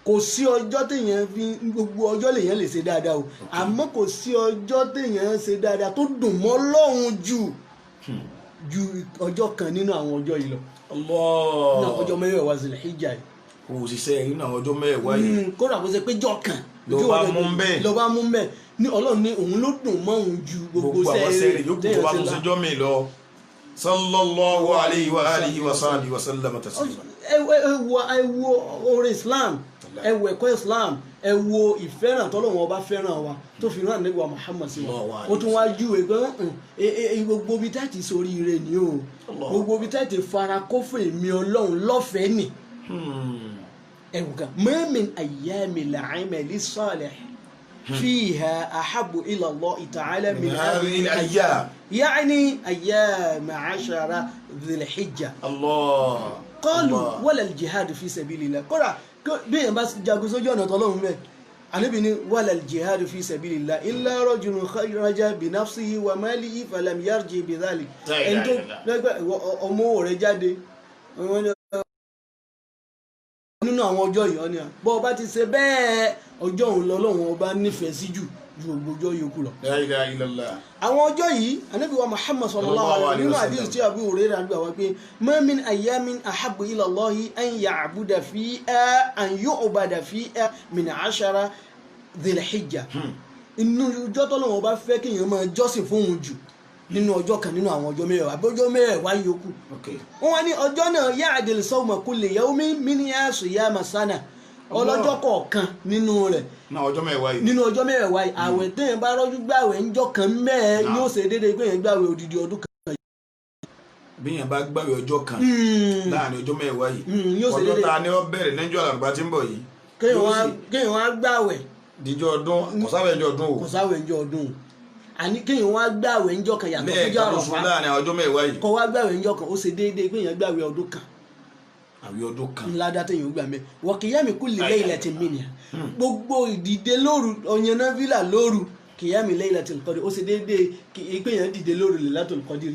Kò sí ọjọ́ téèyàn fi gbogbo ọjọ́ lèèyàn lè ṣe dáadáa o, àmọ́ kò sí ọjọ́ téèyàn ṣe dáadáa tó dùn mọ́ Ọlọ́run jù ju ọjọ́ kan nínú àwọn ọjọ́ yìí lọ, Allah. nínú àwọn ọjọ́ mẹ́wàá Zul Hijjah yìí. Kò ṣiṣẹ́ nínú àwọn ọjọ́ mẹ́wàá yìí. Kódà kó ṣe pé jọ́ kan Ló bá mú bẹ́ẹ̀. ló bá mú bẹ́ẹ̀ ní Ọlọ́run ní òun ló dùn mọ́ òun ju gbogbo Gbogbo àwọn sẹ́ẹ̀rì yòókù tó bá téèyàn tún ṣe lọ. ṣẹjọ́ mi lọ. Sallallahu alayhi wa alihi wa sahbihi wa sallam taslima. Ẹ wo oore Islam, ẹ wo ẹ̀kọ́ Islam, ẹ wo ìfẹ́ràn tọ́lọ́run ọba fẹ́ràn wa tó fi rán Ànábì wa Muhammad sí wa. Allahu alayhi Ó tún wá júwe pé gbogbo ibi tẹ́ẹ̀tì sórí ire ni o, Allah. gbogbo ibi tẹ́ẹ̀tì fara kófò èmi Ọlọ́run lọ́fẹ̀ẹ́ ni. Ẹ̀wù kan, ma min ayyamil amali salih fiha ahabbu ila Allah ta'ala min Min hadhihi hadhihi al-ayyam. ya'ni ayyam ashara dhil hijja. Allah. Qalu Allah. wala al-jihad fi sabilillah. Kódà bí èèyàn bá jagun sójú ọ̀nà tọ́lọ́run bẹ́ẹ̀, Ànábì ní wala al-jihad fi sabilillah illa rajulun kharaja bi nafsihi wa malihi falam yarji bi dhalik. La ilaha Ẹni tó illallah. lẹ́gbẹ́ ọmọ rẹ̀ jáde, wọ́n ní nínú àwọn àwọn ọjọ́ yìí ọ́nìyàn bọ́ ọba ti ṣe bẹ́ẹ̀, ọjọ́ òun lọ́lọ́run ọba nífẹ̀ẹ́ sí jù ju gbogbo ọjọ́ yòókù lọ. La ilaha illallah. Àwọn ọjọ́ yìí, anabi wa Muhammad sallallahu alaihi nínú àdìs tí Abu Hurairah gbà wá pé ma min ayyamin ahabbu ila Allahi an ya'buda fiha an yu'bada fiha min ashara dhil hijja. Inú ọjọ́ tọ́lọ́run ọba fẹ́ kéèyàn máa jọ́sìn fóun jù nínú ọjọ́ kan nínú àwọn ọjọ́ mẹ́wàá àbí ọjọ́ mẹ́wàá yòókù. Wọ́n wá ní ọjọ́ náà ya'dil sawma kulli yawmin minha siyama sana, ọlọ́jọ́ kọ̀ọ̀kan nínú rẹ̀ nínú ọjọ́ mẹ́wàá yìí, àwẹ̀ téèyàn bá rọ́jú gbàwẹ̀ ńjọ́ kan mẹ́ẹ̀ ni ó ṣe déédéé pé èèyàn gbàwẹ̀ odidi ọdún kan. Bí èèyàn bá gbàwẹ̀ ọjọ́ kan láàrin ọjọ́ mẹ́wàá yìí, ọjọ́ ta ni ó bẹ̀rẹ̀ lẹ́jọ́ àlàrúbá tí ń bọ̀ yìí, kéèyàn wá gbàwẹ̀ díjọ́ ọdún, kò sáwẹ̀ ńjọ́ ọdún o, kò sáwẹ̀ ńjọ́ ọdún o, àní kéèyàn wá gbàwẹ̀ ńjọ́ kan yàtọ̀ síjọ́ àrọ̀fá láàrin ọjọ́ mẹ́wàá yìí, kó wá gbàwẹ̀ ńjọ́ kan, ó ṣe déédéé pé èèyàn gbàwẹ̀ ọdún kan, àwẹ̀ ọdún kan ńlá dá téèyàn gbà mẹ́. Wa qiyami kulli laylatin minha, gbogbo ìdìde lóru, ọ̀yànnáfílà lóru, qiyami laylatil qadr, ó ṣe déédéé pé èèyàn dìde lóru laylatul qadr.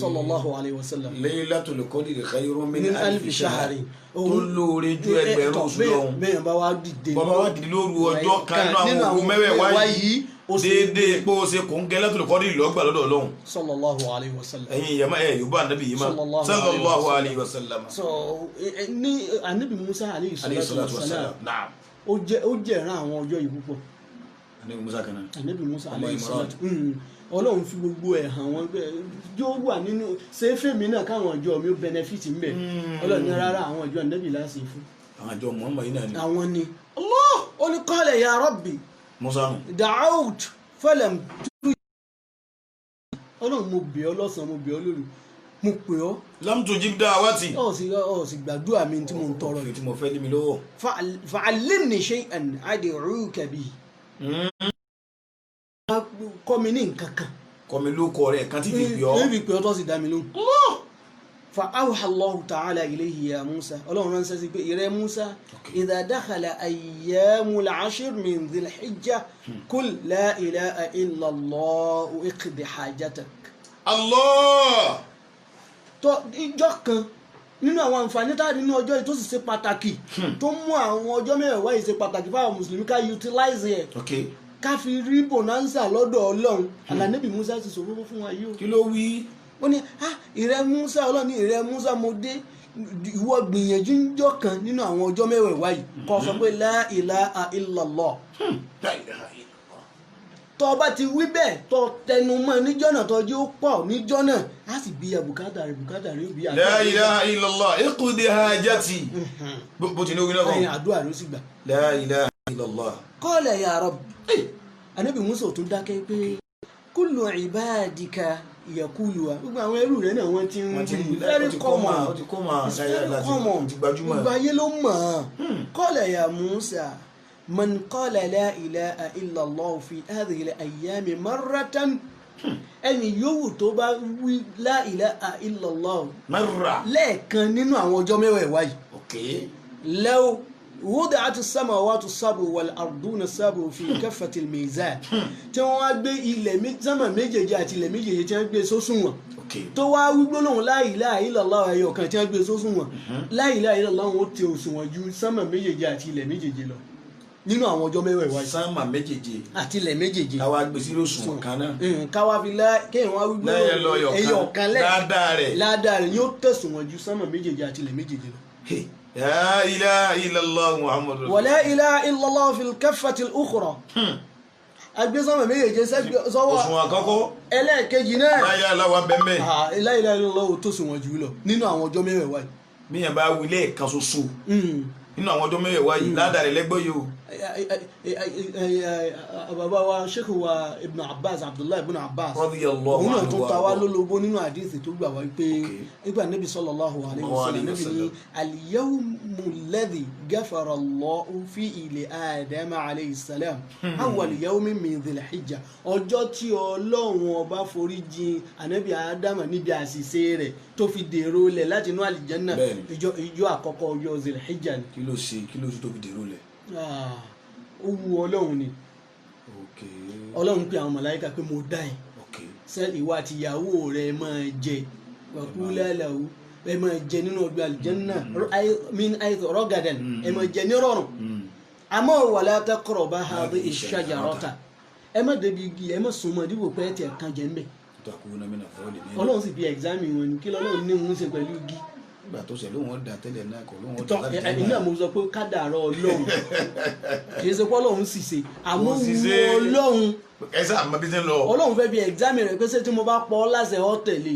Sallallahu alayhi wa sallam. Laylatul qadri khayrun min alfi shahr, tó lóore ju ẹgbẹ̀rún oṣù lọ. Bẹ́ẹ̀ bá wá dìde, bàbá wá dìde lóru ọjọ́ kan nínú àwọn òru mẹ́wẹ̀ẹ̀wá yìí, déédéé pé ó ṣe kò ń gẹ Laylatul Qadri lọ́gbà lọ́dọ̀ Ọlọ́run. Sallallahu alayhi wa sallam. Ẹ̀yin ìyàmá ẹ̀ yorùbá anabi yìí ma sallallahu alayhi wa sallam. So ní anabi Musa alayhi salatu wa salam, ó jẹ̀rán àwọn ọjọ́ yìí púpọ̀. Anabi Musa kan náà. Anabi Musa alayhi salatu, Ọlọ́run fi gbogbo ẹ̀ hàn wọ́n pé yóò wà nínú ṣéfèmí náà káwọn ọjọ́ mi ó benefit ń bẹ̀. Ọlọ́run ní rárá, àwọn ọjọ́ anabi láti fún. Àwọn àjọ Muhammad yìí náà ni. Àwọn ni. Allah ó ní qala ya Rabbi. Musa nù. Da'awt falam tu. Ọlọ́run mo bẹ̀ ọ́ lọ́sàn-án, mo bẹ̀ ọ́ lóru, mo pè ọ́. Lam tujib da'wati. Ọ̀ sì gbàdúrà mi tí mo ń tọrọ yìí. Tí mo fẹ́ lé mi lọ́wọ́. Fa'allimni shay'an ad'uka bihi. Kọ́ mi ní nǹkan kan. Kọ́ mi lóko rẹ̀ kan tí fi pè ọ́. Níbi pè ọ́ tó sì dá mi lóhùn. Fa awha Allahu ta'ala ilayhi ya Musa, Ọlọ́run ránṣẹ́ sí pé ìrẹ́ Musa, idha dakhala ayyamul ashr min dhil hijja kul la ilaha illa Allah iqdi hajatak. Allah. Tó ìjọ kan nínú àwọn àǹfààní tá a rí nínú ọjọ́ yìí tó sì ṣe pàtàkì, tó mú àwọn ọjọ́ mẹ́wàá yìí ṣe pàtàkì fáwọn mùsùlùmí ká utilize ẹ̀, ká fi rí bonanza lọ́dọ̀ Ọlọ́run. Àlànàbì Musa ti sọ fún wa yìí o. Kí ló wí? Ó ní ìrẹ́ Musa, Ọlọ́run ní ìrẹ́ Musa mo dé, ìwọ gbìyànjú ńjọ́ kan nínú àwọn ọjọ́ mẹ́wẹ̀ẹ̀wá yìí kó sọ pé la ilaha illallah. Tó o bá ti wí bẹ́ẹ̀, tó tẹnu mọ́ níjọ́ náà, tó jẹ́ ó pọ̀ níjọ́ náà, á sì bí bùkátà rẹ̀, bùkátà rẹ̀ ó bí. La ilaha illallah iqdi hajati. Bó ti ní ogun náà kọ́. Àdúrà ló sì gbà. La ilaha illallah. Qala ya Rabbi. Ànábì Musa ò tún dákẹ́ pé kullu ibadika yakuluwa, gbogbo àwọn ẹrú rẹ̀ náà wọ́n ti ń wí, very common, it's very common, gbogbo ayé ló mọ̀ ọ́n. Qala ya Musa man qala la ilaha illa Allah fi hadhihi al-ayyami marratan, ẹni yòówù tó bá wí la ilaha illa Allah lẹ́ẹ̀kan nínú àwọn ọjọ́ mẹ́wẹ̀ẹ̀wá yìí, law wudi'at as-samawatu as-sab'u wal-arduna as-sab'u fi kaffati al-mizan, tí wọ́n wá gbé ilẹ̀ sánmà méjèèjì àti ilẹ̀ méjèèjì tí wọ́n gbé sósùnwọ̀n, tó wá wí gbólóhùn la ilaha illallah ẹyọ kan tí wọ́n gbé sósùnwọ̀n, la ilaha illallah ó ti òṣùwọ̀n ju sánmà méjèèjì àti ilẹ̀ méjèèjì lọ nínú àwọn ọjọ́ mẹ́wẹ̀ẹ̀wá yìí. Sánmà méjèèjì àti ilẹ̀ méjèèjì káwá gbé sí òṣùwọ̀n kan náà, káwá fi lá kéèyàn wá wí gbólóhùn ẹyọ kan lẹ́ẹ̀ ládàá rẹ̀ yóò tẹ̀sùnwọ̀n ju sánmà méjèèjì àti ilẹ̀ méjèèjì lọ. La ilaha illallah Muhammadu wa la ilaha illallah fil kaffati al-ukhra. Agbésánmà méjèèjì sọ́wọ́ òṣùwọ̀n àkọ́kọ́ ẹlẹ́ẹ̀kejì náà la ilaha illallah bẹ́ẹ̀. La ilaha illallah ò tó sùnwọ̀n jù lọ nínú àwọn ọjọ́ mẹ́wẹ̀ẹ̀wá yìí. Míyàn bá wí lẹ́ẹ̀kan ṣoṣo nínú àwọn ọjọ́ mẹ́wẹ̀ẹ̀wá yìí, ládàá rẹ̀ lẹ́gbọ́ yìí o. Bàbá wa Sheikh wa Ibn Abbas, Abdullahi Ibn Abbas, radiyallahu òun náà anhu tún ta wá lólobó nínú àdíìsì tó gbà wá pé nígbà Nabi sallallahu alayhi wa sallam, Nabi ní al-yawmu alladhi ghafara Allahu fihi li Adama alayhi salam awwal yawmin min dhil hijja, ọjọ́ tí Ọlọ́run ọba forí jìn ànábì Ádámà níbi àṣìṣe rẹ̀ tó fi dèrò lẹ̀ láti inú àlìjánná, ìjọ àkọ́kọ́ ọjọ́ dhil hijja ni. Kí ló ṣe, kí ló ṣe tó fi dèrò lẹ̀? Ó wu Ọlọ́run ni. Ọlọ́run pé àwọn màláíkà pé mo dá ẹ̀ sẹ́ẹ̀lì ìwà àti ìyàwó rẹ̀ máa jẹ wàkúlẹ̀ làwù Ẹ máa jẹ nínú ọgbà àlìjẹ́nnà min haythu ragadan, ẹ máa jẹ ní rọrùn. Àmọ́ wala taqraba hadhihi shajarata, ẹ má débi igi, ẹ má súnmọ́ dípò pé ẹ tiẹ̀ kan jẹ ń bẹ̀. Takuna mina zalimin. Ọlọ́run sì fi ẹ̀gzámì wọn ni. Kí lọ́lọ́run ní òun ṣe pẹ̀lú igi? Nígbà tó ṣe lóun ó da tẹ́lẹ̀ náà kọ́ lóun ó da Tọ́ láti ẹ iná mo sọ pé kádàrá Ọlọ́run, kì í ṣe pé Ọlọ́run sì ṣe, àmọ́ Kò sì ṣe. Ọlọ́run Ẹ sáà mọ bí ṣe ń lọ. Ọlọ́run fẹ́ fi ẹ̀gzámì rẹ̀ pé ṣé tí mo bá pọ̀ ọ́ láṣẹ, ọ́ tẹ̀lé?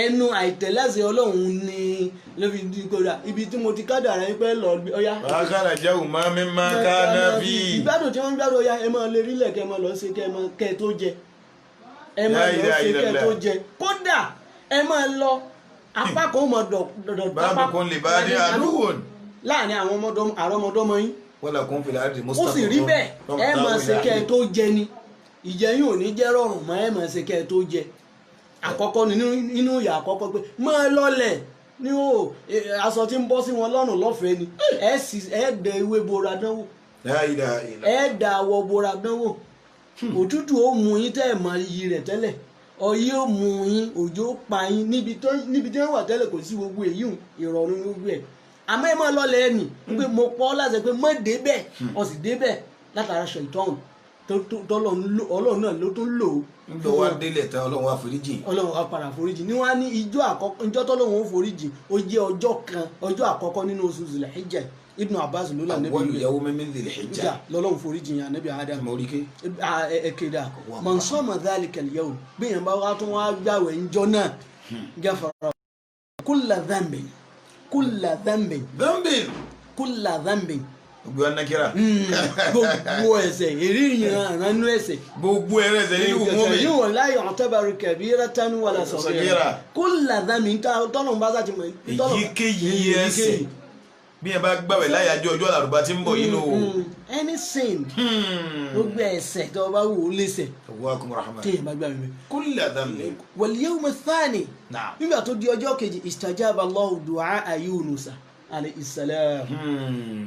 Ẹnu àìtẹ̀láṣẹ Ọlọ́run ni ló fi di kódà ibi tí mo ti kádàrá yín pé lọ ọyá. Bákàrà jẹ́ òmá mímá káná bí. Ìgbádùn tí wọ́n ń gbádùn, ọyá, ẹ máa lè rílẹ̀ kẹ́ ẹ máa lọ ṣe kẹ́ ẹ máa kẹ́ ẹ tó jẹ, ẹ máa La lọ ilaha ṣe kẹ́ ẹ tó illallah. jẹ. Kódà ẹ máa lọ apá kan ó máa dọ̀ dọ̀. Ba'dukum li ba'din aduwwun. Láàrin àwọn àrọmọdọ́mọ yín. Walakum fil ardi Ó sì mustaqarrun. rí bẹ́ẹ̀, ẹ máa ṣe kẹ́ ẹ tó jẹ ni. Ìjẹ yín ò ní jẹ́ rọrùn mọ́, ẹ máa ṣe kẹ́ ẹ tó jẹ. Àkọ́kọ́ nínú ìyà àkọ́kọ́ pé máa lọlẹ̀ ní o aṣọ tí ń bọ́ sí wọn lọ́rùn lọ́fẹ̀ẹ́ ni. Ẹ sì ẹ dẹ ewé bora dánwò. La ilaha illallah. Ẹ dà àwọ̀ bora dánwò. Òtútù ó mú yín tẹ́ ẹ̀ mọ iyì rẹ̀ tẹ́lẹ̀, ọyẹ́ ó mú yín, òjò ó pa yín níbi tí wọ́n wà tẹ́lẹ̀. Kò sí gbogbo èyí hùn, ìrọ̀rùn gbogbo ẹ̀. Àmọ́ ẹ máa lọlẹ̀ ẹ̀ nì pé mo pọ́ láṣẹ pé mọ́ débẹ̀, ọ sì débẹ̀ látara ṣèitọ́n tọ́lọ́run náà ló tún lò ó. Nígbà wá délẹ̀ tán, Ọlọ́run wá foríjì. Ọlọ́run wa padà foríjì ní wọ́n á ní ijó àkọ́kọ́, ìjọ tọ́lọ́run ó foríjì, ó jẹ́ ọjọ́ kan, ọjọ́ àkọ́kọ́ nínú oṣù Zulhijjah. Ibn Abbas ló là níbi Awwalu ìwé yawmin min dhil hijja. ìjà lọ́lọ́run foríjì yẹn Ànábì Adam. Mo rí ké. Ẹ̀kẹ́dà man sama dhalika al-yawm, bí yẹn bá wá tún wá gbàwẹ̀ ńjọ́ náà, gafara kulla dhanbin, kulla dhanbin. Dhanbin. Kulla dhanbin. Gbogbo anakira. Gbogbo ẹ̀ṣẹ̀, èrí ìran ìranú ẹ̀ṣẹ̀. Gbogbo ẹrẹsẹ̀ nínú mọ́mí. Yóò wọ̀ la yu'tabaru kabiratan wala saghira. Saghira. Kulla dhanbin tọ́lọ́run bá sá ti mọ̀. Èyíkéyìí ẹ̀ṣẹ̀ bí ẹ bá gbàwẹ̀ láyàjọ́ ọjọ́ àlàrúbá tí ń bọ̀ yìí ló. Any sin, gbogbo ẹ̀ṣẹ̀ tó bá wù ú léṣẹ̀ Allahu rahman. téèyàn bá gbàwẹ̀ mi. Kulla dhanbin. Wal yawm ath-thani. Naam. Nígbà tó di ọjọ́ kejì, istajaba Allahu du'a Yunusa alayhi salam.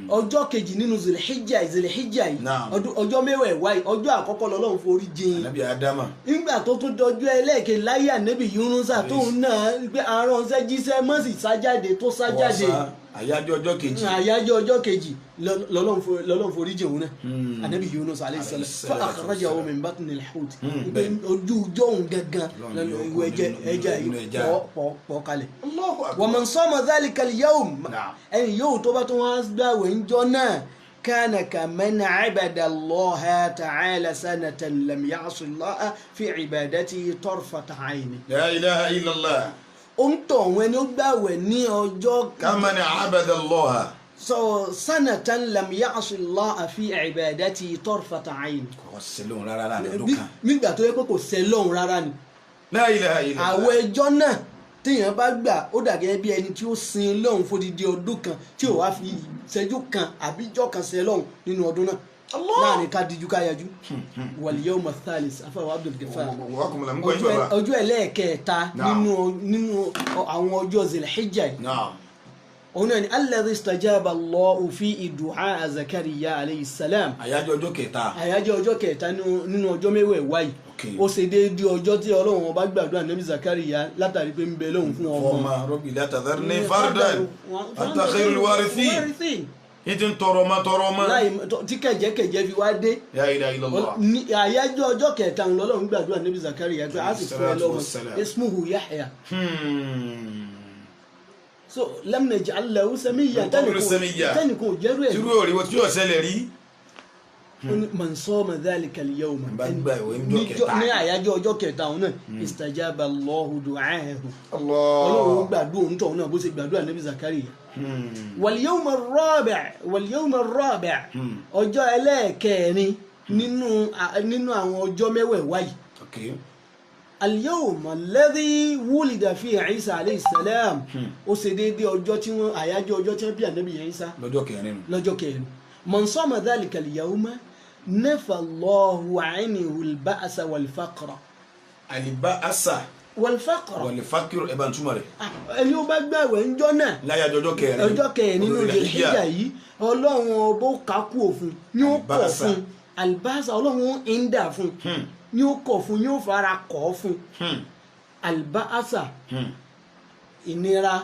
Ọjọ́ kejì nínú Zulhijjah, Zulhijjah yìí, Naam. ọjọ́ mẹ́wẹ̀ẹ̀wá yìí, ọjọ́ àkọ́kọ́ lọ́lọ́run forí jìn. Ànábì Ádámà. Nígbà tó tún dọjọ́ ẹlẹ́ẹ̀kejì láyé Ànábì Yunusa, tóun náà pé aránṣẹ́ jíṣẹ́ mọ́sì sájáde tó sájáde. Wọ́n sá àyájọ́ ọjọ́ kejì. Àyájọ́ ọjọ́ kejì lọ́lọ́run forí jìn òun náà, Ànábì Yunus alayhi salam, Alayhi fa salatu akhrajahu min batnil hut. Bẹ́ẹ̀. Ojú ọjọ́ òun gangan Ọlọ́run lọ́nà yọ ìwé kúrò ẹja ẹja nínú yìí ẹja. pọ̀ pọ̀ pọ̀ kalẹ̀. Allahu akbar. Wa man sama dhalika al-yawm, Naam. ẹni yóò tó bá tó wá gbàwẹ̀ ńjọ́ náà, kana kaman abada Allaha ta'ala sanatan lam ya'si Allaha fi ibadatihi tarfata 'ayni. La ilaha illallah. Ó ń tọ̀ wọn ẹni ó gbàwẹ̀ ní ọjọ́ Kaman abada Allaha. So sanatan lam ya'si Allaha fi ibadatihi tarfata 'ayni. Kò sí lóhun rárá láàrin ọdún kan. Nígbà tó yẹ pé kò ṣẹ̀ lọ́hùn rárá ni. La ilaha illallah. Àwọn ẹjọ́ náà téèyàn bá gbà, ó dà gẹ́gẹ́ bí ẹni tí ó sin lọ́hùn fódìdí ọdún kan tí ò wá fi ìṣẹ́jú kan àbíjọ́ kan ṣe lọ́hùn nínú ọdún náà. Allah. Láàrin ká díjú ká yajú. Wal yawm thalis, afáwọn Abdul Gafar, Wọ́n kò mọ̀ ń gbọ́ yín bàbá. ọjọ́ ẹlẹ́ẹ̀kẹta Naam. nínú àwọn ọjọ́ Zilhijjah yìí, Naam. òun náà ni alladhi istajaba Allahu fi du'a Zakariya alayhi salam. Àyájọ́ ọjọ́ kẹta. Àyájọ́ ọjọ́ kẹta nínú ọjọ́ mẹ́wẹ̀ẹ̀wá yìí, Ok. ó ṣe déédéé ọjọ́ tí Ọlọ́run ọba gbàdúrà Nabi Zakariya látàrí pé ń bẹ lóhùn fún ọmọ. Fọ́ọ̀mà rabbi la tadharni fardan anta khairul warithin. Yìí ti ń tọrọ ọmọ tọrọ ọmọ. Láì tí kẹ̀jẹ́kẹ̀jẹ́ fi wá dé. La ilaha illallah. Ní àyájọ́ ọjọ́ kẹta ń lọ́lọ́run gbàdúrà Nabi Zakariya pé a sì fún ẹ Salatu lọ́mọ, wassalam. ismuhu Yahya. So lam naj'al lahu samiyya. Min qablu samiyya. Tẹnìkan ò jẹ́rú ẹ̀. Tírú òrìwọ̀ tí yóò ṣẹlẹ̀ rí. Ó ní man sama dhalika al-yawma. Bá gba ìwé ńjọ́ kẹta. Ní àyájọ́ ọjọ́ kẹta òun náà, istajaba Allahu du'aahu, Allah. Ọlọ́run gbàdúrà òun tọ̀hún náà bó ṣe gbàdúrà Nabi Zakariya. Wal yawm ar-rabi' wal yawm ar-rabi' ọjọ́ ẹlẹ́ẹ̀kẹrin nínú àwọn ọjọ́ mẹ́wẹ̀ẹ̀wá yìí, Ok. al-yawm alladhi wulida fihi Isa alayhi salam, ó ṣe déédéé ọjọ́ tí wọ́n àyájọ́ ọjọ́ tí wọ́n bí Ànábì Isa. Lọ́jọ́ kẹrin nù. Lọ́jọ́ kẹrin, man sama dhalika al-yawma nafa Allahu anhu al-ba'sa wal-faqra. Àlìbá asa. Wal-faqra. Wọ̀lẹ̀ fákìrò ẹ̀ bá ń túmọ̀ rẹ̀. Ah, ẹni ó bá gbààwẹ̀ ńjọ́ náà, Láyàjọ́ ọjọ́ kẹrin. ọjọ́ kẹrin nínú Dhul-Hijjah yìí, Ọlọ́run ọbọ̀ kákú òfin ní ó kọ̀ Albasa. fún albasa, Ọlọ́run ń dà fún ní ó kọ̀ fún ní ó fara kọ̀ fún albasa. Ìnira,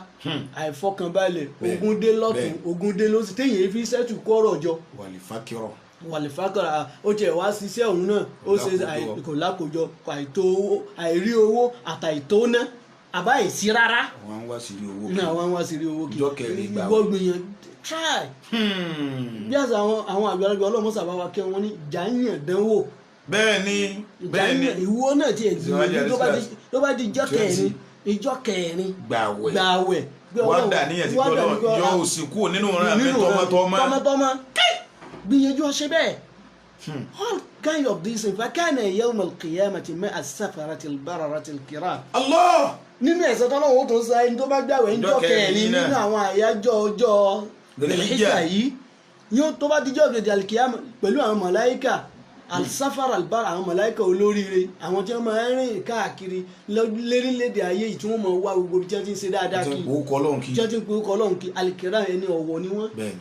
àìfọkànbalẹ̀, ogun dé lọ́tún, ogun dé lósì, téèyàn fi sẹ́tù kọ́rọ̀ jọ. Wàlẹ̀ fákírọ̀. Wàlífàkàrà, ó tiẹ̀ wá ṣiṣẹ́ òun náà, ó ṣe Lákòójọ. Kò lákòjọ, kò àìtó owó, àìrí owó àtàìtó ná, àbá ìsí rárá. Wọn wá sí rí owó. Náà wọ́n wá sí rí owó kí. Ìjọ kẹrin gbà. Ìwọ gbìyànjú, try. Bí àṣà àwọn àgbàlagbà, ọlọ́mọ sábà wa kẹ́ wọn ní jàǹyàn dánwò. Bẹ́ẹ̀ ni, bẹ́ẹ̀ ni. Jàǹyàn, ìwọ náà tiẹ̀ gbìyànjú, tó bá di ìjọ kẹrin, ìjọ kẹrin, Gbàwẹ̀. Gbàwẹ̀. Wá dà níyàn tí Wá dà kò ní pé yọ òsì kúrò nínú ìran mi nínú rẹ̀, tọmọtọmọ. Tọmọtọmọ, gbìyànjú ọṣẹ bẹ́ẹ̀. All kind of this in fact kana yawm al-qiyamati ma'a as-safarati al-bararati al-kiram. Allah. Nínú ẹ̀san tọ́lọ́run ó tún sa ẹni tó bá gbàwẹ̀ Ìjọ ńjọ́ kẹrin kẹrin náà. nínú àwọn àyájọ́ ọjọ́ Dhul-Hijjah. Dhul-Hijjah yìí, yóò tó bá dijọ́ gbèdé alikiyama pẹ̀lú àwọn màláíkà al-safar al-bar, àwọn màláíkà olóríire, àwọn tí wọ́n máa ń rìn káàkiri lérílẹ̀-èdè ayé yìí, tí wọ́n máa wá gbogbo ibi tí wọ́n ti ń ṣe dáadáa Ti kí ń kó kọ́ lóhùn kí. Tí wọ́n ti ń pe orúkọ Ọlọ́run kí, al-kiram, ẹni ọ̀wọ̀ ni wọ́n. Bẹ́ẹ̀ni.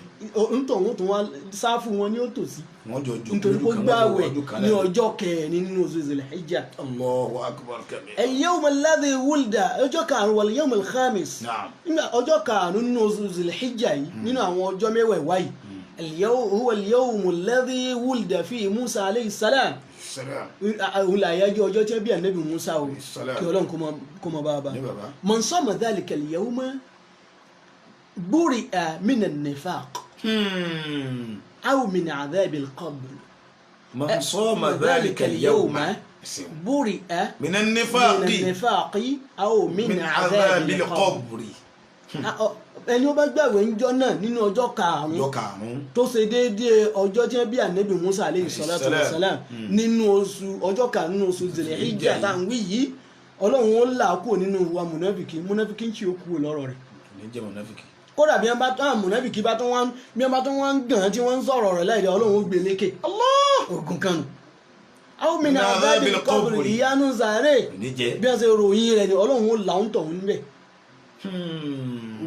Ntọ̀ wọn tún wá sáfù wọn ní ó tòsí Wọ́n jọ jòkó nítorí lójú kó kan, wọ́n jọ gbààwẹ̀ wájú kan ní náà. ọjọ́ kẹrin nínú oṣù Dhul-Hijjah. Allahu akbar kabir. Al-yawm alladhi wulida, ọjọ́ karùn-ún, wal-yawm al-khamis. Nígbà ọjọ́ karùn-ún nínú oṣù Dhul-Hijjah yìí, nínú àwọn ọjọ́ mẹ́wẹ̀ẹ̀wá yìí, al-yawm huwa al-yawm alladhi wulida fi Musa alayhi salam. Salam. Òun là yájọ́ ọjọ́ tí wọ́n bí ànábì Musa o. Salam. Kí Ọlọ́run kó mọ bá a bá. Ní bàbá. Man sama dhalika al-yawma buri'a min an-nifaq aw min adhab al-qabr. Man sama dhalika al-yawma buri'a min an-nifaqi min an-nifaqi aw min min adhab adhabil al-qabr. qabri. Ẹni ó bá gbàwẹ̀ ńjọ́ náà nínú ọjọ́ karùn-ún Ọjọ́ karùn-ún tó ṣe déédéé ọjọ́ tí wọ́n bí ànábì Musa aleyhi salatu wa salam nínú oṣù ọjọ́ karùn-ún nínú oṣù Dhul-Hijjah tá à ń wí yìí, Ọlọ́run ó là á kúrò nínú wa mùnáfìkì, mùnáfìkì ń ṣe ó kúrò lọ́rọ̀ rẹ̀. Kò ní jẹ́ mọ̀nàfíkì. Kódà bí wọ́n bá tán mùnáfìkì bá tán wọ́n, bí wọ́n bá tán wọ́n ń gàn án tí wọ́n ń sọ̀rọ̀ rẹ̀ láìdá, Ọlọ́run ó gbé lékè. Ogun kan nù. Aw min Min adhabil adhabil qabri, qabri. ìyanu sàárè. Kò ní jẹ́. Bí wọ́n ṣe ròyìn rẹ̀ ni Ọlọ́run ó là ń tọ̀hún níbẹ̀.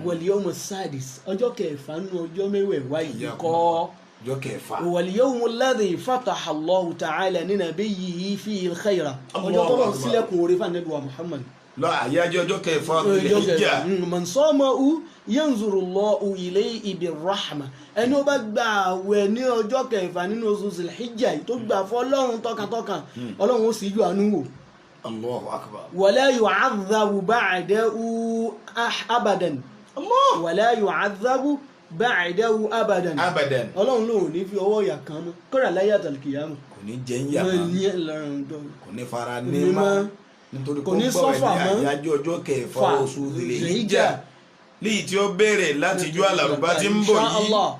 Wal yawm as-sadis, ọjọ́ kẹfà nínú ọjọ́ mẹ́wẹ̀ẹ̀wá yìí kọ́. Ọjọ́ kẹfà. Wal yawm alladhi fataha Allahu ta'ala li nabiyyihi fihi al-khayra, ọjọ́ Allahu tó lọ Akbar. sílẹ̀kùn orí fún Ànábì wa Muhammad. Lọ àyájọ́ ọjọ́ kẹfà Ọjọ́ Dhul-Hijjah. kẹfà. Man samahu yanzuru Allahu ilayhi bir-rahma, ẹni ó bá gba àwẹ̀ ní ọjọ́ kẹfà nínú oṣù Dhul-Hijjah yìí, tó gbà fún Ọlọ́run tọkàntọkàn, Ọlọ́run ó sì ju àánú wò. Allahu akbar. Wala yu'adhabu ba'dahu abadan. Allah. Wala yu'adhabu ba'dahu abadan. Abadan. Ọlọ́run lòun ò ní fi ọwọ́ ìyà kan mọ́ kódà láyé àtàlùkìyàmù. Kò ní jẹ́ ń yà mọ́. Ní ẹlẹ́rìn tó Kò ní fara ní ní mọ́. mọ́ nítorí Kò kó ní gbàwẹ̀ sọ́fà ní mọ́. àyájọ́ ọjọ́ kẹfà Fà. oṣù Dhul-Hijjah léyìí tí ó bẹ̀rẹ̀ láti ijó àlàrúbá tí ń bọ̀ Insha yìí. Allah.